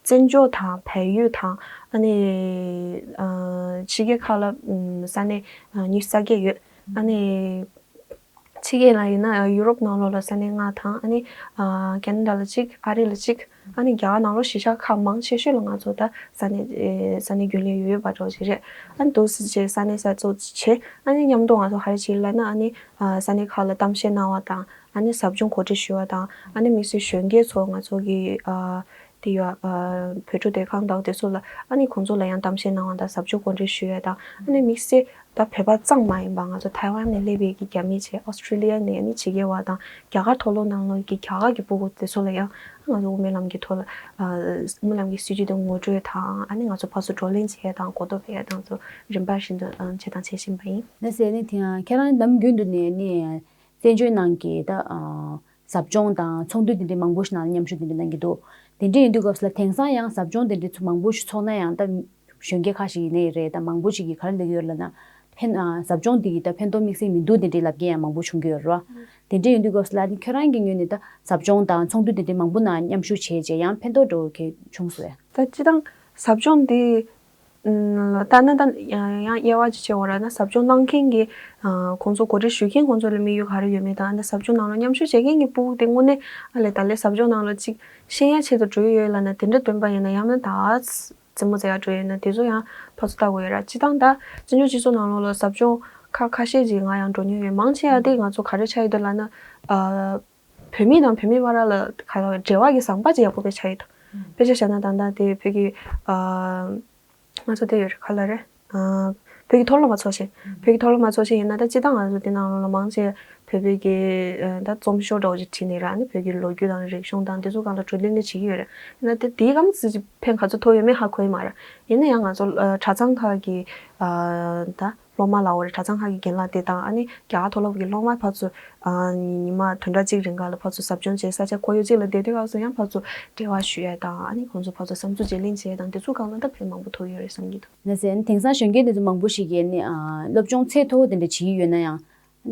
བཙན་བྱོལ་དང་བལ་ཡུལ་དང་ཨ་ནི་ཕྱི་རྒྱལ་ཁག་ལ་ས་གནས་ཉི་ཤུ་རྩ་བརྒྱད་ཡོད། ཨ་ནི། ཕྱི་རྒྱལ་ལ་ཡིན་ན་ཡུ་རོབ་ནང་ལོགས་ལ་ས་གནས་ལྔ་དང་ཨ་ནི་ཨ་ཁེ་ན་ཌ་ལ་གཅིག་ཨ་རི་ལ་གཅིག་ཨ་ནི་རྒྱ་གར་ནང་ལོགས་གཞིས་ཆགས་ཁག་མང་ཆེ་ཤོས་ལ་ང་ཚོ་ད་ས་གནས་ཨེ་ས་གནས་རྒྱུན་ལས་ཡོད་ཡོད་པ་འདྲ་བོ་ཞིག་རེད། ཨ་ནི་འདུག་སེ་བྱས་ས་གནས་གསར་འཛུགས་བྱས་ཨ་ནི་མཉམ་དུ་ང་ཚོ་ག་རེ་བྱེད་ལབ་ན་ཨ་ནི་ཨ་ས་གནས་ཁག་ལ་གཏམ་བཤད་གནང་བ་དང་ཨ་ནི་ཟབ་སྦྱོང་གོ་སྒྲིག་ཞུ་བ་དང་ཨ་ནི་དམིགས་བསལ་གཞོན་སྐྱེས་ཚོ་ང་ཚོ་གི་ཨ་དེ་ཡོད་ཨ་བོད་ཕྲུག་བདེ་ཁང་དང་དེ་ཚོ་ལ་ཨ་ནི་ཁོང་ཚོ་ལ་ཡང་གཏམ་བཤད་གནང་བ་དང་ཟབ་སྦྱོང་གོ་སྒྲིག་ཞུ་ཡ་དང་ཨ་ནི་དམིགས་བསལ་ད་བོད་པ་ཙམ་མ་ཡིན་པ་ང་ཚོ་ཐའེ་ཝན་ནས་སླེབས་པའི་གི་རྒྱ་མི་བྱས་ཨོ་སི་ཁྲུ་ལི་ཡ་ནས་ཨ་ནི་ཕྱི་རྒྱལ་བ་དང་རྒྱ་གར་མཐོ་སློབ་ནང་ལོགས་ཀྱི་རྒྱ་གར་གྱི་སྤུ་གུ་དེ་ཚོ་ལ་ཡང་ང་ཚོ་དབུ་མའི་ལམ་གྱི་ཐོག་ལ་དབུ་མའི་ལམ་གྱི་སྲིད་བྱུས་དེ་ངོ་སྤྲོད་དང་ཨ་ནི་ང་ཚོ་ཕར་ཚུར་བགྲོ་གླེང་བྱས་དང་གོ་རྟོགས་སྤེལ་ཡ་དང་ཚོ་རིམ་པ་བཞིན་དུ་བྱས་དང་བྱེད་བཞིན་པ་ཡིན། ལགས་སེ། ཨ་ནི་དེ་ཡང་ཁྱེད་རང་ནམ་རྒྱུན་དུ་ནས་ཨ་ནི་བཙན་བྱོལ་ནང་གི་ད་ཟབ་སྦྱོང་དང་ཚོགས་འདུ་དེ་འདྲའི་མང་པོ་ཞིག་ནང་ལ་མཉམ་ཞུགས་དེ་འདྲ་གནང་གི་འདུག་དེ་འདྲ་ཡིན་དུས་སྐབས་སུ་ལ་དེང་སང་ཡང་ཟབ་སྦྱོང་དེ་འདྲའི་ཚོ་མང་པོ་ཞིག་ཚོགས་ན་ཡང་ད་གཞོན་སྐྱེས་ཁ་ཤས་ཡིན་ནའི་རེད་ད་མང་པོ་ཞིག་གིས་ག་རེ་ལབ་ཀྱི་ཡོད་ལབ་ན་ཕན་ཨ་ཟབ་སྦྱོང་འདི་གིས་ད་ཕན་ཐོགས་དམིགས་བསལ་མི་འདུག་དེ་འདྲའི་ལབ་མཁན་ཡང་མང་པོ་བྱུང་གི་ཡོད་རེད་བ། དེ་འདྲ་ཡིན་དུས་སྐབས་སུ་ལ་ཨ་ནི་ཁྱོད་རང་གི་ངོས་ནས་ད་ཟབ་སྦྱོང་དང་ཚོགས་འདུ་དེ་འདྲའི་མང་པོ་ནང་མཉམ་ཞུགས་བྱས་རྗེས་ཡང་ཕན་ཐོགས་འགྲོ་གི་བྱུང་སོང་ངས། ད་སྤྱིར་བཏང་ཟབ་སྦྱོང་འདི་ལ་ལྟ་ན་ད་ཡང་དབྱེ་བ་ཅིག་ཕྱེ་བ་ར་ན་ཟབ་སྦྱོང་གནང་མཁན་གྱི་ཁོང་ཚོ་གོ་སྒྲིག་ཞུ་མཁན་ཁོང་ཚོ་ལ་དམིགས་ཡུལ་ག་རེ་ཡོད་མེད་དང་ཨ་ནི་ཟབ་སྦྱོང་ནང་ལ་མཉམ་ཞུགས་བྱེད་མཁན་གྱི་སྤུ་གུ་དེ་དངོས་གནས་ཨ་ལས་ད་ལས་ཟབ་སྦྱོང་ནང་ལ་ཅིག་ཤེས་ཡ་ཆེད་དུ་འགྲོ་གི་ཡོད་ལབ་ན་དེ་འདྲ་འདོན་པ་ཡིན་ན་ཡང་ན་ད་རྩེད་མོ་རྩེ་ཡ་འགྲོ་ཡོད་ན་དེ་ཚོ་ཡང་ཕར་ཚུར་ལྟ་དགོས་ཡོད་ར། སྤྱིར་བཏང་ད་བཙན་བྱོལ་སྤྱི་ཚོགས་ནང་ལོགས་ལ་ཟབ་སྦྱོང་ཁག་ཁ་ཤས་ཅིག་ང་ཡང་འགྲོ་མྱོང་ཡོད། མང་ཆེ་བ་དེ་ང་ཚོ་ག་རེ་ཆགས་ཡོད་འདུག་ལབ་ན་ཨ། བོད་མི་དང་བོད་མི་བར་ལ་ག་ལ་འབྲེལ་བ་གི་ཟམ་པ་ཅིག་ཡག་པོ་དཔེ་ཆགས་ཡོད་དོ། དཔེ་ཆ་བཞག་ན་ད་ལྟ་དེ་བོད་ཀྱི་ཨ་ང་ཚོ་དེ་ཡོད་རེད་ག་ལ་རེད། ཨ་བོད་ཀྱི་མཐོ་སློབ་མ་ཚོགས་ཆེན། བོད་ཀྱི་མཐོ་སློབ་མ་ཚོགས་ཆེན་ཡིན་ན་ད་སྤྱིར་བཏང་ང་ཚོ་དེ་ནང་ལོགས་ལ་མང་ཆེ་བོད་པའི་གི་ཨ་ད་རྩོམ་ཤོག་འདྲ་བོ་ཅིག་བྲིས་ནས་ར་ནི་བོད་ཀྱི་ལོ་རྒྱུས་དང་རིག་གཞུང་དང་དེ་ཚོ་སྒང་ལ་བགྲོ་གླེང་ལས་བྱེད་ཀྱི་ཡོད་རེད། ཡིན་ན་དེ་དེའི་གམ་ཙི་ཅིག་ཕན་ག་ཚོད་ཐོགས་ཡོད་མེད་ཧ་གོ་ཡི་མ་རེད། ཡིན་ན་ཡང་ང་ཚོ་ཨ་གྲྭ་ཚང་ཁག་གི་ཨ་ད། སློབ་མ་ལ་འོ་རེད་གྲྭ་ཚང་ཁག་གི་རྒན་ལགས་དེ་དང་ཨ་ནི་རྒྱ་གར་མཐོ་སློབ་ཀྱི་སློབ་མ་ཕར་ཚུར་ཨ་ཉི་མ་བདུན་ཕྲག་གཅིག་རིང་ག་ལ་ཕར་ཚུར་ཟབ་སྦྱོང་བྱེད་ས་ཆ་ཁོར་ཡུག་གཅིག་ལ་བསྡད་དུས་སྐབས་སུ་ཡང་ཕར་ཚུར་འབྲེལ་བ་ཞུ་ཡས་དང་ཨ་ནི་ཁོང་ཚོ་ཕར་ཚུར་བསམ་ཚུལ་བརྗེ་ལེན་བྱེད་ཡས་དང་དེ་ཚོ་སྒང་ལ་ད་ཕན་མང་པོ་ཐོགས་ཡོད་རེད་བསམ་གྱི་འདུག་ལགས་སེ། ཨ་ནི་དེང་སང་གཞོན་སྐྱེས་དེ་ཚོ་མང་པོ་ཞིག་གིས་ཨ་ནི་ཨ་སློབ་སྦྱོང་ཚད་མཐོ་བོ་དེ་འདྲ་བྱེད་ཀྱི་ཡོད་ན་ཡང་།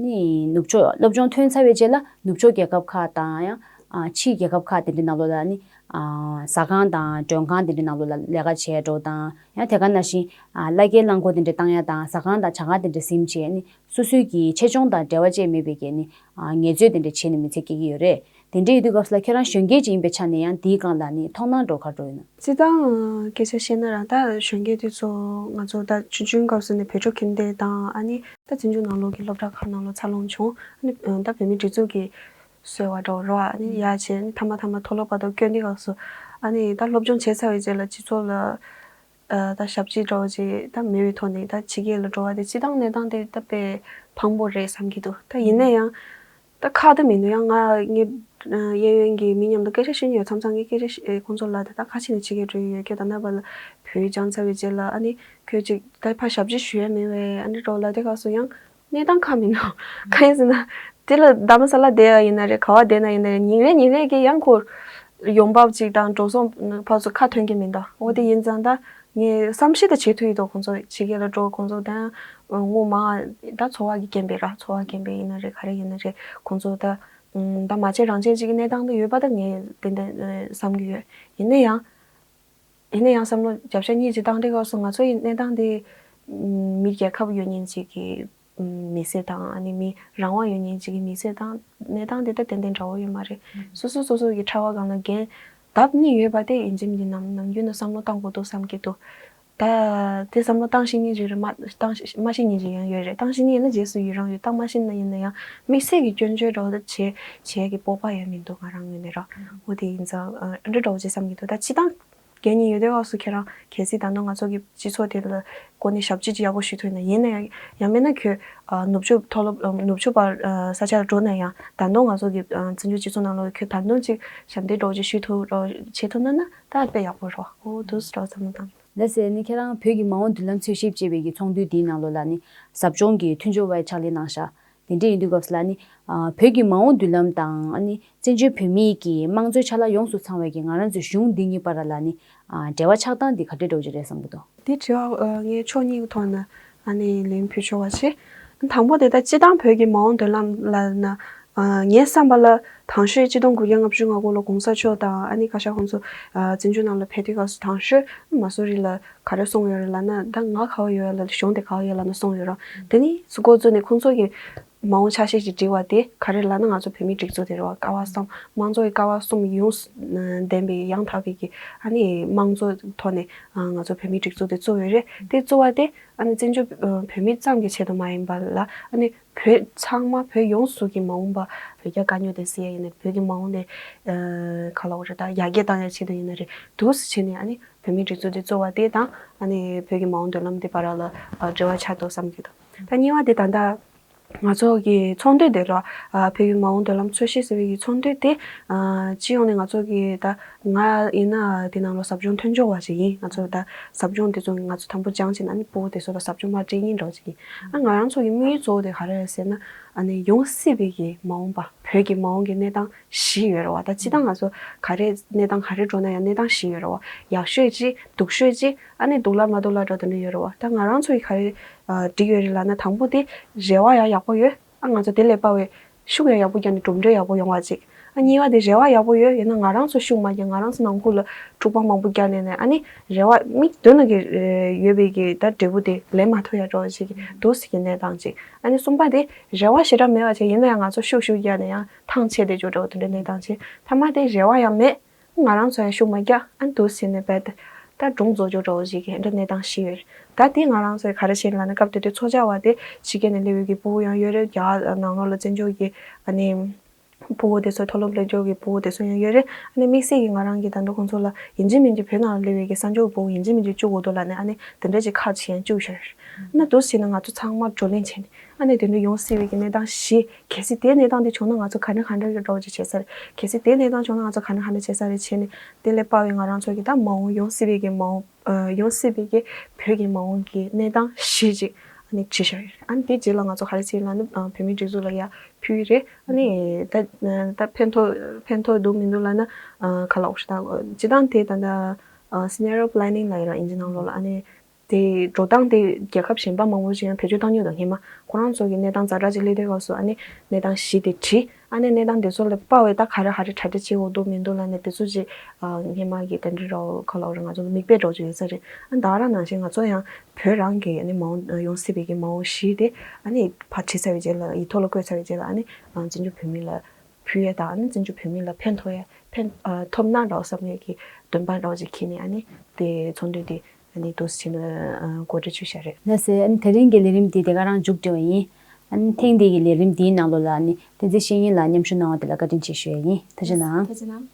ནི་ནུབ་ཕྱོགས་སློབ་སྦྱོང་ཐོན་ཚར་བའི་རྗེས་ལ་ནུབ་ཕྱོགས་རྒྱལ་ཁབ་ཁག་དང་ཡང་ཕྱིའི་རྒྱལ་ཁབ་ཁག་དེ་འདྲའི་ནང་ལོགས་ལ་ནི་ཟ་ཁང་དང་མགྲོན་ཁང་དེ་འདྲའི་ནང་ལོགས་ལ་ལས་ཀ་བྱས་འགྲོ་དང་ཡང་དེ་ག་ནང་བཞིན་གླ་རྒྱལ་རླངས་འཁོར་དེ་འདྲ་བཏང་ཡ་དང་ཟ་ཁང་དང་ཇ་ཁང་དེ་འདྲ་ཟིན་བྱས་ནི་སོ་སོའི་གི་ཆེ་ཆུང་དང་འབྲེལ་བ་བཅས་མེད་པའི་གི་ནི་ངལ་རྩོལ་དེ་འདྲ་བྱས་ནས་མི་ཚེ་སྐྱེལ་གྱི་ཡོད་རེད། དེ་འདྲ་ཡོད་དུས་སྐབས་སུ་ལ་ཁྱེད་རང་གཞོན་སྐྱེས་ཅིག་ཡིན་པའི་ཆ་ནས་ཡང་འདིའི་སྒང་ལ་ནི་མཐོང་སྣང་འདྲ་བོ་ག་འདྲ་ཡོད་ན། སྤྱིར་བཏང་སྐད་ཆ་བཤད་ན་རང་ད་གཞོན་སྐྱེས་དེ་ཚོ་ང་ཚོ་ད་ཆུང་ཆུང་སྐབས་སུ་ནས་བོད་ཕྲུག་ཁྱིམ་སྡེ་དང་ཨ་ནི་ད་བཙན་བྱོལ་ནང་ལོགས་ཀྱི་སློབ་གྲྭ་ཁག་ནང་ལོགས་འཚར་ལོངས་བྱུང་ཨ་ནི་ད་བོད་མིའི་སྒྲིག་འཛུགས་ཀྱི་གསོལ་བ་འདྲ་བོ་རོ་ཨ་ནི་ཡར་བྱས་ཨ་ནི་མཐའ་མ་མཐའ་མ་མཐོ་སློབ་བར་དུ་བསྐྱོད་དུས་སྐབས་སུ་ཨ་ནི་ད་སློབ་སྦྱོང་བྱས་ཚར་བའི་རྗེས་ལ་སྤྱི་ཚོགས་ལ་ད་ཞབས་ཕྱི་འདྲ་བོ་ཅིག་ད་མེད་པའི་ཐོག་ནས་ད་ཕྱི་རྒྱལ་ལ་འགྲོ་བ་དེ་སྤྱིར་བཏང་གནས་སྟངས་དེ་ད་དཔེ་ཕངས་པོ་རེད་བསམ་གྱི་འདུག་ད་ཡིན་ན་ཡང་། ད་ཁག་ད་མི་འདུག་ཡང་ང་ངའི་གཡས་གཡོན་གྱི་མི་མཉམ་དུ་སྐད་ཆ་བཤད་མྱོང་མཚམས་མཚམས་ཀྱི་སྐད་ཆ་བཤད་ཁོང་ཚོ་ལ་ད་ད་ཁ་ཕྱེ་ནས་ཕྱི་རྒྱལ་འགྲོ་ཡི་ཡོད་ཁྱོད་ད་ནངས་པ་ལ་ བོད་ཡིག་སྦྱངས་ཚར་བའི་རྗེས་ལ་ཨ་ནི་ཁོས་ཅིག་ད་ཕར་ཞབས་ཕྱི་ཞུ་ཡ་མེད་པས། ཨ་ནི་འགྲོ་ལ་དེ་ག་སོ་ཡང་གནས་སྟངས་ཁག་མི་འདུག་གང་ཡིན་ཟེར་ན། དེ་ལ་རྡ་རམ་ས་ལ་བསྡད་ཡ་ཡིན་ན་རེད། ག་བ་བསྡད་ན་ཡིན་ན་རེད། ཉིན་རེ་ཉིན་རེ་གི་ཡང་ཁོ་ཡོང་འབབ་ཅིག་དང་འགྲོ་སོང་ཕར་ཚུར་ཁ་ཐོན་གྱི་མི་འདུག་འོ་དེ་ཡིན་ཙང་ད་ངས་བསམ་ཤེས་ད་བྱེད་ཐུབ་ཡི་འདུག་ཁོང་ཚོ་ཕྱི་རྒྱལ་ལ་འགྲོ། ཁོང་ཚོ་ད་ངོ་མ་ད་འཚོ་བ་གི་རྐྱེན་པས་ར། འཚོ་བ་རྐྱེན་པས་ཡིན་ན་རེད། ག་རེ་ཡིན་ན་རེད། ཁོང་ཚོ་ད་ད་མ་བྱས་རང་བྱས་ཅིག་གི་གནས་སྟངས་ད་ཡོད་པ་ད་ངས་ཏན་ཏན་བསམ་གྱི་ཡོད། ཡིན་ན་ཡང་། ཡིན་ན་ཡང་བསམ་བློ་རྒྱབ་ཤ་གཉིས་ཅིག་བཏང་དུས་སྐབས་སུ་ང་ཚོ་ཡི་གནས་སྟངས་དེ་མི་རྒྱལ་ཁབ་ཡོད་མཁན་ཅིག་གི་མི་ཚེ་དང་ཨ་ནི་མི་རང་དབང་ཡོད་མཁན་ཅིག་གི་མི་ཚེ་དང་གནས་སྟངས་དེ་ད་ཏན་ཏན་འདྲ་བོ་ཡོད་མ་རེད། སོ་སོ་སོ་སོ་གི་ཕྲ་བ་སྒང་ལ་འགན་ལྡབ་གཉིས་ཡོད་པ་དེ་ཡིན་གཅིག་མིན་གཅིག་ནམ་ནམ་རྒྱུན་ནས་བསམ་བློ་བཏང་དགོས་འདུག་བསམ་གྱི་འདུག་ད་དེ་བསམ་བློ་བཏང་ཤེས་མཁན་ཅིག་རེད། མ་བཏང་ཤེས་མ་ཤེས་མཁན་ཅིག་ཡང་ཡོད་རེད། བཏང་ཤེས་མཁན་ཡིན་ན་རྗེས་སུ་ཡི་རང་ཡོད། བཏང་མ་ཤེས་ན་ཡིན་ན་ཡང་དམིགས་བསལ་གྱི་སྐྱོན་བརྗོད་འདྲ་བོ་ད་བྱེད་བྱེད་ཀྱི་སྤོབས་པ་ཡང་མི་འདུག་ང་རང་ངོས་ནས་ར། འོ་དེ་ཡིན་ཙང་ཨ་འདྲ་འདྲ་བོ་ཅིག་བསམ་གྱི་འདུག་ད་སྤྱི་བཏང་རྒན་ཉིད་ཡོད་དུས་སྐབས་སུ་ཁྱེད་རང་གལ་སྲིད་ད་དུང་ང་ཚོ་གི་སྤྱི་ཚོགས་དེ་ལ་སྒོ་ནས་ཞབས་ཕྱི་ཅིག་ཡག་པོ་ཞུ་ཐུབ་ན། ཡིན་ན་ཡང་ཡང་མིན་ན་ཁྱོད་ཨ་ནུབ་ཕྱོགས་མཐོ་སློབ་ཨ་ནུབ་ཕྱོགས་པ་ཨ་ས་ཆ་ལ་འགྲོ་ན་ཡང་ད་དུང་ང་ཚོ་གི་ཨ་བཙན་བྱོལ་སྤྱི་ཚོགས་ནང་ལོགས་ཁྱོད་ད་དུང་ཅིག་ཞབས་འདེགས་འདྲ་བོ་ཅིག་ཞུ་ཐུབ་རོགས་བྱེད་ཐུབ་ན་ན་ད་དཔེ་ཡག་པོ་རེད་བ། འོ་འདུག་སེ་འདྲ་བོ་བསམ་བློ་བཏང་། ལགས་སེ། ནི་ཁྱེད་རང་བོད་ཀྱི་མ་འོངས་མདུན་ལམ་འཚོལ་ཞིབ་ཅེས་པའི་གི་ཚོགས་འདུ་འདིའི་ནང་ལོགས་ལ་ནི་ཟབ་སྦྱོང་གི་མཐུན་སྦྱོར་བའི་ཕྱག་ལས་གནང་ཤག་དེ་འདྲ་ཡིན་དུས་སྐབས་སུ་ལ་ནི་ཨ་བོད་ཀྱི་མ་འོངས་མདུན་ལམ་དང་ཨ་ནི་བཙན་བྱོལ་བོད་མིའི་གི་དམངས་གཙོའི་ཆ་ལག་ཡོངས་སུ་ཚང་བའི་གི་ང་རང་ཚོའི་གཞུང་འདི་གཉིས་བར་ལ་ནི་ཨ་འབྲེལ་བ་ཆགས་སྟངས་འདི་ག་འདྲ་འདྲ་བོ་ཅིག་རེད་བསམ་གྱི་འདུག་འདི་དྲི་བ་ཨ་ངས་ཕྱོགས་གཉིས་ཀྱི་ཐོག་ནས་ཨ་ནི་ལན་ཕུལ་ཆོག་པ་བྱེད། དང་པོ་དེ་ད་སྤྱི་བཏང་བོད་ཀྱི་མ་འོངས་མདུན་ལམ་ལ་ན་ཨ་ངའི་བསམ་པ་ལ་དང་ཤོས་ཆིག་སྟོང་དགུ་བརྒྱ་ལྔ་བཅུ་ང་དགུ་ལོ་གོང་ས་མཆོག་དང་ཨ་ནི་བཀའ་ཤག་ཁོང་ཚོ་ཨ་བཙན་བྱོལ་ནང་ལ་ཕེབས་དུས་སྐབས་སུ་དང་ཤོས་མ་སུ་རི་ལ་ག་རེ་གསུངས་ཡོད་རེད་ལབ་ན། ད་ང་ག་བ་ཡོད་ལབ་ན་གཞུང་དེ་ག་བ་ཡོད་ལབ་ན་གསུངས་ཡོད་ར། དེ་ནི་འགོ་བཙུགས་ནས་ཁོང་ཚོ་གི་མ་འོངས་ཆ་ཤས་ཤིག་བསྒྲིགས་པ་དེ་ག་རེ་ལབ་ན་ང་ཚོ་བོད་མིའི་སྒྲིག་འཛུགས་དེ་རེད་བ། ཀ་བ་གསུམ་དམངས་གཙོ་གི་ཀ་བ་གསུམ་ཡོངས་ལྡན་པའི་ཡང་དག་པའི་གི་ཨ་ནི་དམངས་གཙོ་ཐོག་ནས་ང་ཚོ་བོད་མིའི་སྒྲིག་འཛུགས་དེ་བཙུགས་ཡོད་རེད། དེ་བཙུགས་པ་དེ་ཨ་ནི་བཙན་བྱོལ་བོད་མི་ཙམ་གྱི་ཆེད་དུ་མ་ཡིན་པ་ལ་ཨ་ནི་བོད་ཚང་མ་བོད་ཡོངས་སུ་གི་མ་འོངས་པ་བོད་རྒྱ་དཀའ་རྙོག་དེ་སེལ་ཡ་ཡིན་ན། བོད་ཀྱི་མ་འོངས་དེ་ག་ལབ་དགོས་རེད། ད་ཡར་རྒྱས་བཏང་ཡ་ཆེད་དུ་ཡིན་ན་རེད། འདུག་སེ་བྱས་ནས་ཨ་ནི་བོད་མིའི་སྒྲིག་འཛུགས་དེ་བཙུགས་པ་དེ་དང་ཨ་ནི་བོད་ཀྱི་མ་འོངས་མདུན་ལམ་དེ་བར་ལ་འབྲེལ་བ་ཆགས་འདུག་བསམ་གྱི་འདུག་ད་གཉིས་པ་དེ་ད་ལྟ་ང་ཚོ་གི་ཚོགས་འདུ་དེ་ར། ཨ་བོད་ཀྱི་མ་འོངས་མདུན་ལམ་འཚོལ་ཞིབ་ཟེར་བའི་གི་ཚོགས་འདུ་དེ་ཨ་སྤྱི་ཡོངས་ནས་ང་ཚོ་གི་ད་ང་ཡིན་ན་དེ་ནང་ལ་ཟབ་སྦྱོང་མཐུན་སྦྱོར་བ་ཞིག་ཡིན། ང་ཚོ་ད་ཟབ་སྦྱོང་དེ་ཚོ་ང་ཚོ་དང་པོ་སྦྱངས་བྱས་ན་ཨ་ནི་སྤོ་བོ་དེ་ཚོ་ལ་ཟབ་སྦྱོང་མར་སྤྲད་མཁན་འདྲ་བོ་ཞིག་ཡིན། ཨ་ང་རང་ཚོ་གི་དམིགས་ཡུལ་གཙོ་བོ་དེ་ག་རེ་རེད་ཟེར་ན། ཨ་ནི་ཡོང་སྲིད་པའི་གི་མ་འོངས་པ་བོད་ཀྱི་མ་འོངས་ཀྱི་གནས་སྟངས་བཞི་ཡོད་རེད་བ། ད་སྤྱི་བཏང་ང་ཚོ་ག་རེ་གནས་སྟངས་ག་རེ་འགྲོ་ན་ཡང་གནས་སྟངས་བཞི་ཡོད་རེད་བ། ཡག་ཤོས་གཅིག་སྡུག་ཤོས་གཅིག་ཨ་ནི་སྡུག་ལ་མ་སྡུག་ལ་འགྲོ་དེ་འདྲ་ཡོད་རེད་བ། ད་ང་རང་ཚོ་གི་ག་རེ་ཨ་བསྒྲིགས་ཡོད་རེད་ལབ་ན། དང་པོ་དེ་རེ་བ་ཡང་ཡག་པོ་ཡོད། ཨ་ང་ཚོ་དེ་ལས་དཔའ་བའི་ཤུགས་ཡང་ཡག་པོ་བརྒྱབ་ནས་གྲུབ་འབྲས་ཡག་པོ་ཡོང་བ་གཅིག་ཨ་གཉིས་པ་དེ་རེ་བ་ཡག་པོ་ཡོད། ཡིན་ན་ང་རང་ཚོ་ཤུགས་མ་བརྒྱབ། ང་རང་ཚོ་ནང་ཁུལ་ལ་འཁྲུག་པ་མང་པོ་བརྒྱབ་ནས་ནས་ཨ་ནི་རེ་བ་མིག་མདུན་ལ་གི་ཡོད་པའི་གི་ད་འབྲས་བུ་དེ་ལེན་མ་ཐུབ་ཡ་འགྲོ་བ་གཅིག་འདུག་སེ་གི་གནས་སྟངས་གཅིག་ཨ་ནི་གསུམ་པ་དེ་རེ་བ་ཞེ་དྲག་མེད་པ་བྱས། ཡིན་ན་ཡང་ང་ཚོ་ཤུགས་ཤུགས་བརྒྱབ་ནས་ཡང་ཐང་ཆད་དེ་འཇོག་འགྲོ་དེ་འདྲའི་གནས་སྟངས་ཅིག་མཐའ་མ་དེ་རེ་བ་ཡང་མེད། ང་རང་ཚོ་ཡང་ཤུགས་མ་རྒྱག་ཨ་འདུག་ཟེར་ནས་བས་ཏེ་ད་སྒྲུང་རྫོགས་འཇོག་འགྲོ་བ་ཞིག་གི་འདྲ་གནས་སྟངས་ཤིག་ཡོད་རེད། ད་དེ་ང་རང་ཚོས་ག་རེ་བྱས་ལབ་ན། སྐབས་དེ་དུས་ཚོགས་བཅར་བ་དེ་ཕྱི་རྒྱལ་ནས་སླེབས་པའི་གི་ཕྲུ་གུ་ཡང་ཡོད་རེད། རྒྱ་གར་ནང་ལོགས་ལ་བཙན་བྱོལ་གྱི་ཨ་ནི་ཕྲུ་གུ་དེ་ཚོ་མཐོ་སློབ་སླེབས་འཇོག་གི་ཕྲུ་གུ་དེ་ཚོ་ཡང་ཡོད་རེད། ཨ་ནི་དམིགས་བསལ་གྱི་ང་རང་གིས་ད་དུང་ཁོང་ཚོ་ལ་ཡིན་གཅིག་མིན་གཅིག་བོད་ནང་ལ་སླེབས་པའི་གི་གསར་འབྱོར་ཕྲུ་གུ་ཡིན་གཅིག་མིན་གཅིག་བཅུག་དགོས་འདུག་ལབ་ནས་ཨ་ནི་དེ་འདྲ་ཅིག་ཁག་ཆེ་ཡང་བཅུག་ཤར། ཨ་ནི་འདུག་ཟེར་ནས་ང་ཚོ་ཚང་མ་བགྲོ་གླེང་བྱས་ནས། ཨ་ནི་དེ་འདྲ་ཡོང་སྲིད་པའི་གི་གནས་སྟངས་བཞི། གལ་སྲིད་དེ་གནས་སྟངས་དེ་བྱུང་ན་ང་ཚོ་ག་འདྲ་ག་འདྲ་འདྲ་བོ་ཅིག་བྱེད་ས་རེད། གལ་སྲིད་དེ་གནས་སྟངས་བྱུང་ན་ང་ཚོ་ག་འདྲ་ག་འདྲ་བྱེད་ས་རེད་བྱས་ནས། དེ་ལས་དཔའ་བའི་ང་རང་ཚོ་གི་ད་མ་འོངས་ཡོང་སྲིད་པའི་གི་མ་འོངས་ཨ་ཡོང་སྲིད་པའི་གི་བོད་ཀྱི་མ་འོངས་ཀྱི་གནས་སྟངས་བཞི་ཅིག་ཨ་ནི་བྲིས་བཞག་ཡོད་རེད། ཨ་ནི་དེ་རྗེས་ལ་ང་ཚོ་ག་རེ་བྱེད་ལབ་ན། ཨ་བོད་མིའི་སྒྲིག་འཛུགས་ལ་ཡར་ཕུལ་གྱི་རེད། ཨ་ནི་ད་ད་ཕན་ཐོགས་ཕན་ཐོགས་འདུག་མི་འདུག་ལབ་ན། ཨ་ག་ལབ་དགོས་རེད། ད་སྤྱིར་བཏང་དེ་ད་ད་ཨ་scenario planning་ལབ་ཡོད་རེད་ཨིན་ཇི་ནང་ལོགས་ལ། ཨ་ནི། དེ་འགྲོ་སྟངས་དེ་རྒྱལ་ཁབ་གཞན་པ་མང་པོ་ཞིག་ཡང་བེད་སྤྱོད་བཏང་མྱོང་འདུག་སྔོན་མ་ཁོ་རང་ཚོ་གི་གནས་སྟངས་ཛ་དྲག་ཅིག་སླེབས་དུས་སྐབས་སུ་ཨ་ནི་གནས་སྟངས་བཞི་དེ་བྲིས། ཨ་ནི་གནས་སྟངས་དེ་ཚོ་ལ་དཔའ་བའི་ད་ག་རེ་ག་རེ་གྲ་སྒྲིག་བྱེད་དགོས་འདུག་མི་འདུག་ལབ་ནས་དེ་ཚོ་ཅིག་ཨ་སྔོན་མ་གི་དེ་འདྲ་རོ་ཁ་ལོ་རེ་ང་ཚོ་ལ་མིག་དཔེ་འདྲ་ཅིག་ཡོད་ས་རེད། ཨ་ད་ག་རང་ནང་བཞིན་ང་ཚོ་ཡང་བོད་རང་གི་ཨ་ནི་མ་འོངས་ཡོང་སྲིད་པའི་གི་མ་འོངས་བཞི་དེ་ཨ་ནི་ཕར་བྲིས་ཚར་བའི་རྗེས་ལ་ཡིག་ཐོག་ལ་བཀོད་ཚར་བའི་རྗེས་ལ་ཨ་ནི་ཨ་བཙན་བྱོལ་བོད་མི་ལ་ཕུལ་ཡས་དང་ཨ་ནི་བཙན་བྱོལ་བོད་མི་ལ་ཕན་ཐོགས་ཡས་ཕན་ཨ་ཐོབ་ན་འདྲ་བསམ་ཡས་ཀྱི་འདུན་པ་འདྲ་ཅིག་འཁྱེར་ནས་ཨ་ནི་དེ་ཚོགས་འདུ་དེ་ཨ་ནི་འདུག་སེ་བྱས་ནས་ཨ་གོ་སྒྲིག་ཞུས་བཞག་རེད། ལགས་སེ། ཨ་ནི་དེ་རིང་གི་ལས་རིམ་འདི་དེ་ག་རང་མཇུག་སྒྲིལ་བ་ཡིན། ཨ་ནི་ཐེངས་འདིའི་གི་ལས་རིམ་འདིའི་ནང་ལོགས་ལ་ཨ་ནི་བསྟན་འཛིན་བཤེས་གཉེན་ལགས་མཉམ་ཞུགས་གནང་བ་དེ་ལ་བཀའ་དྲིན་ཆེ་ཞུ་ཡ་ཡིན། ཐུགས་རྗེ་གནང་། ཐུགས་རྗེ་གནང་།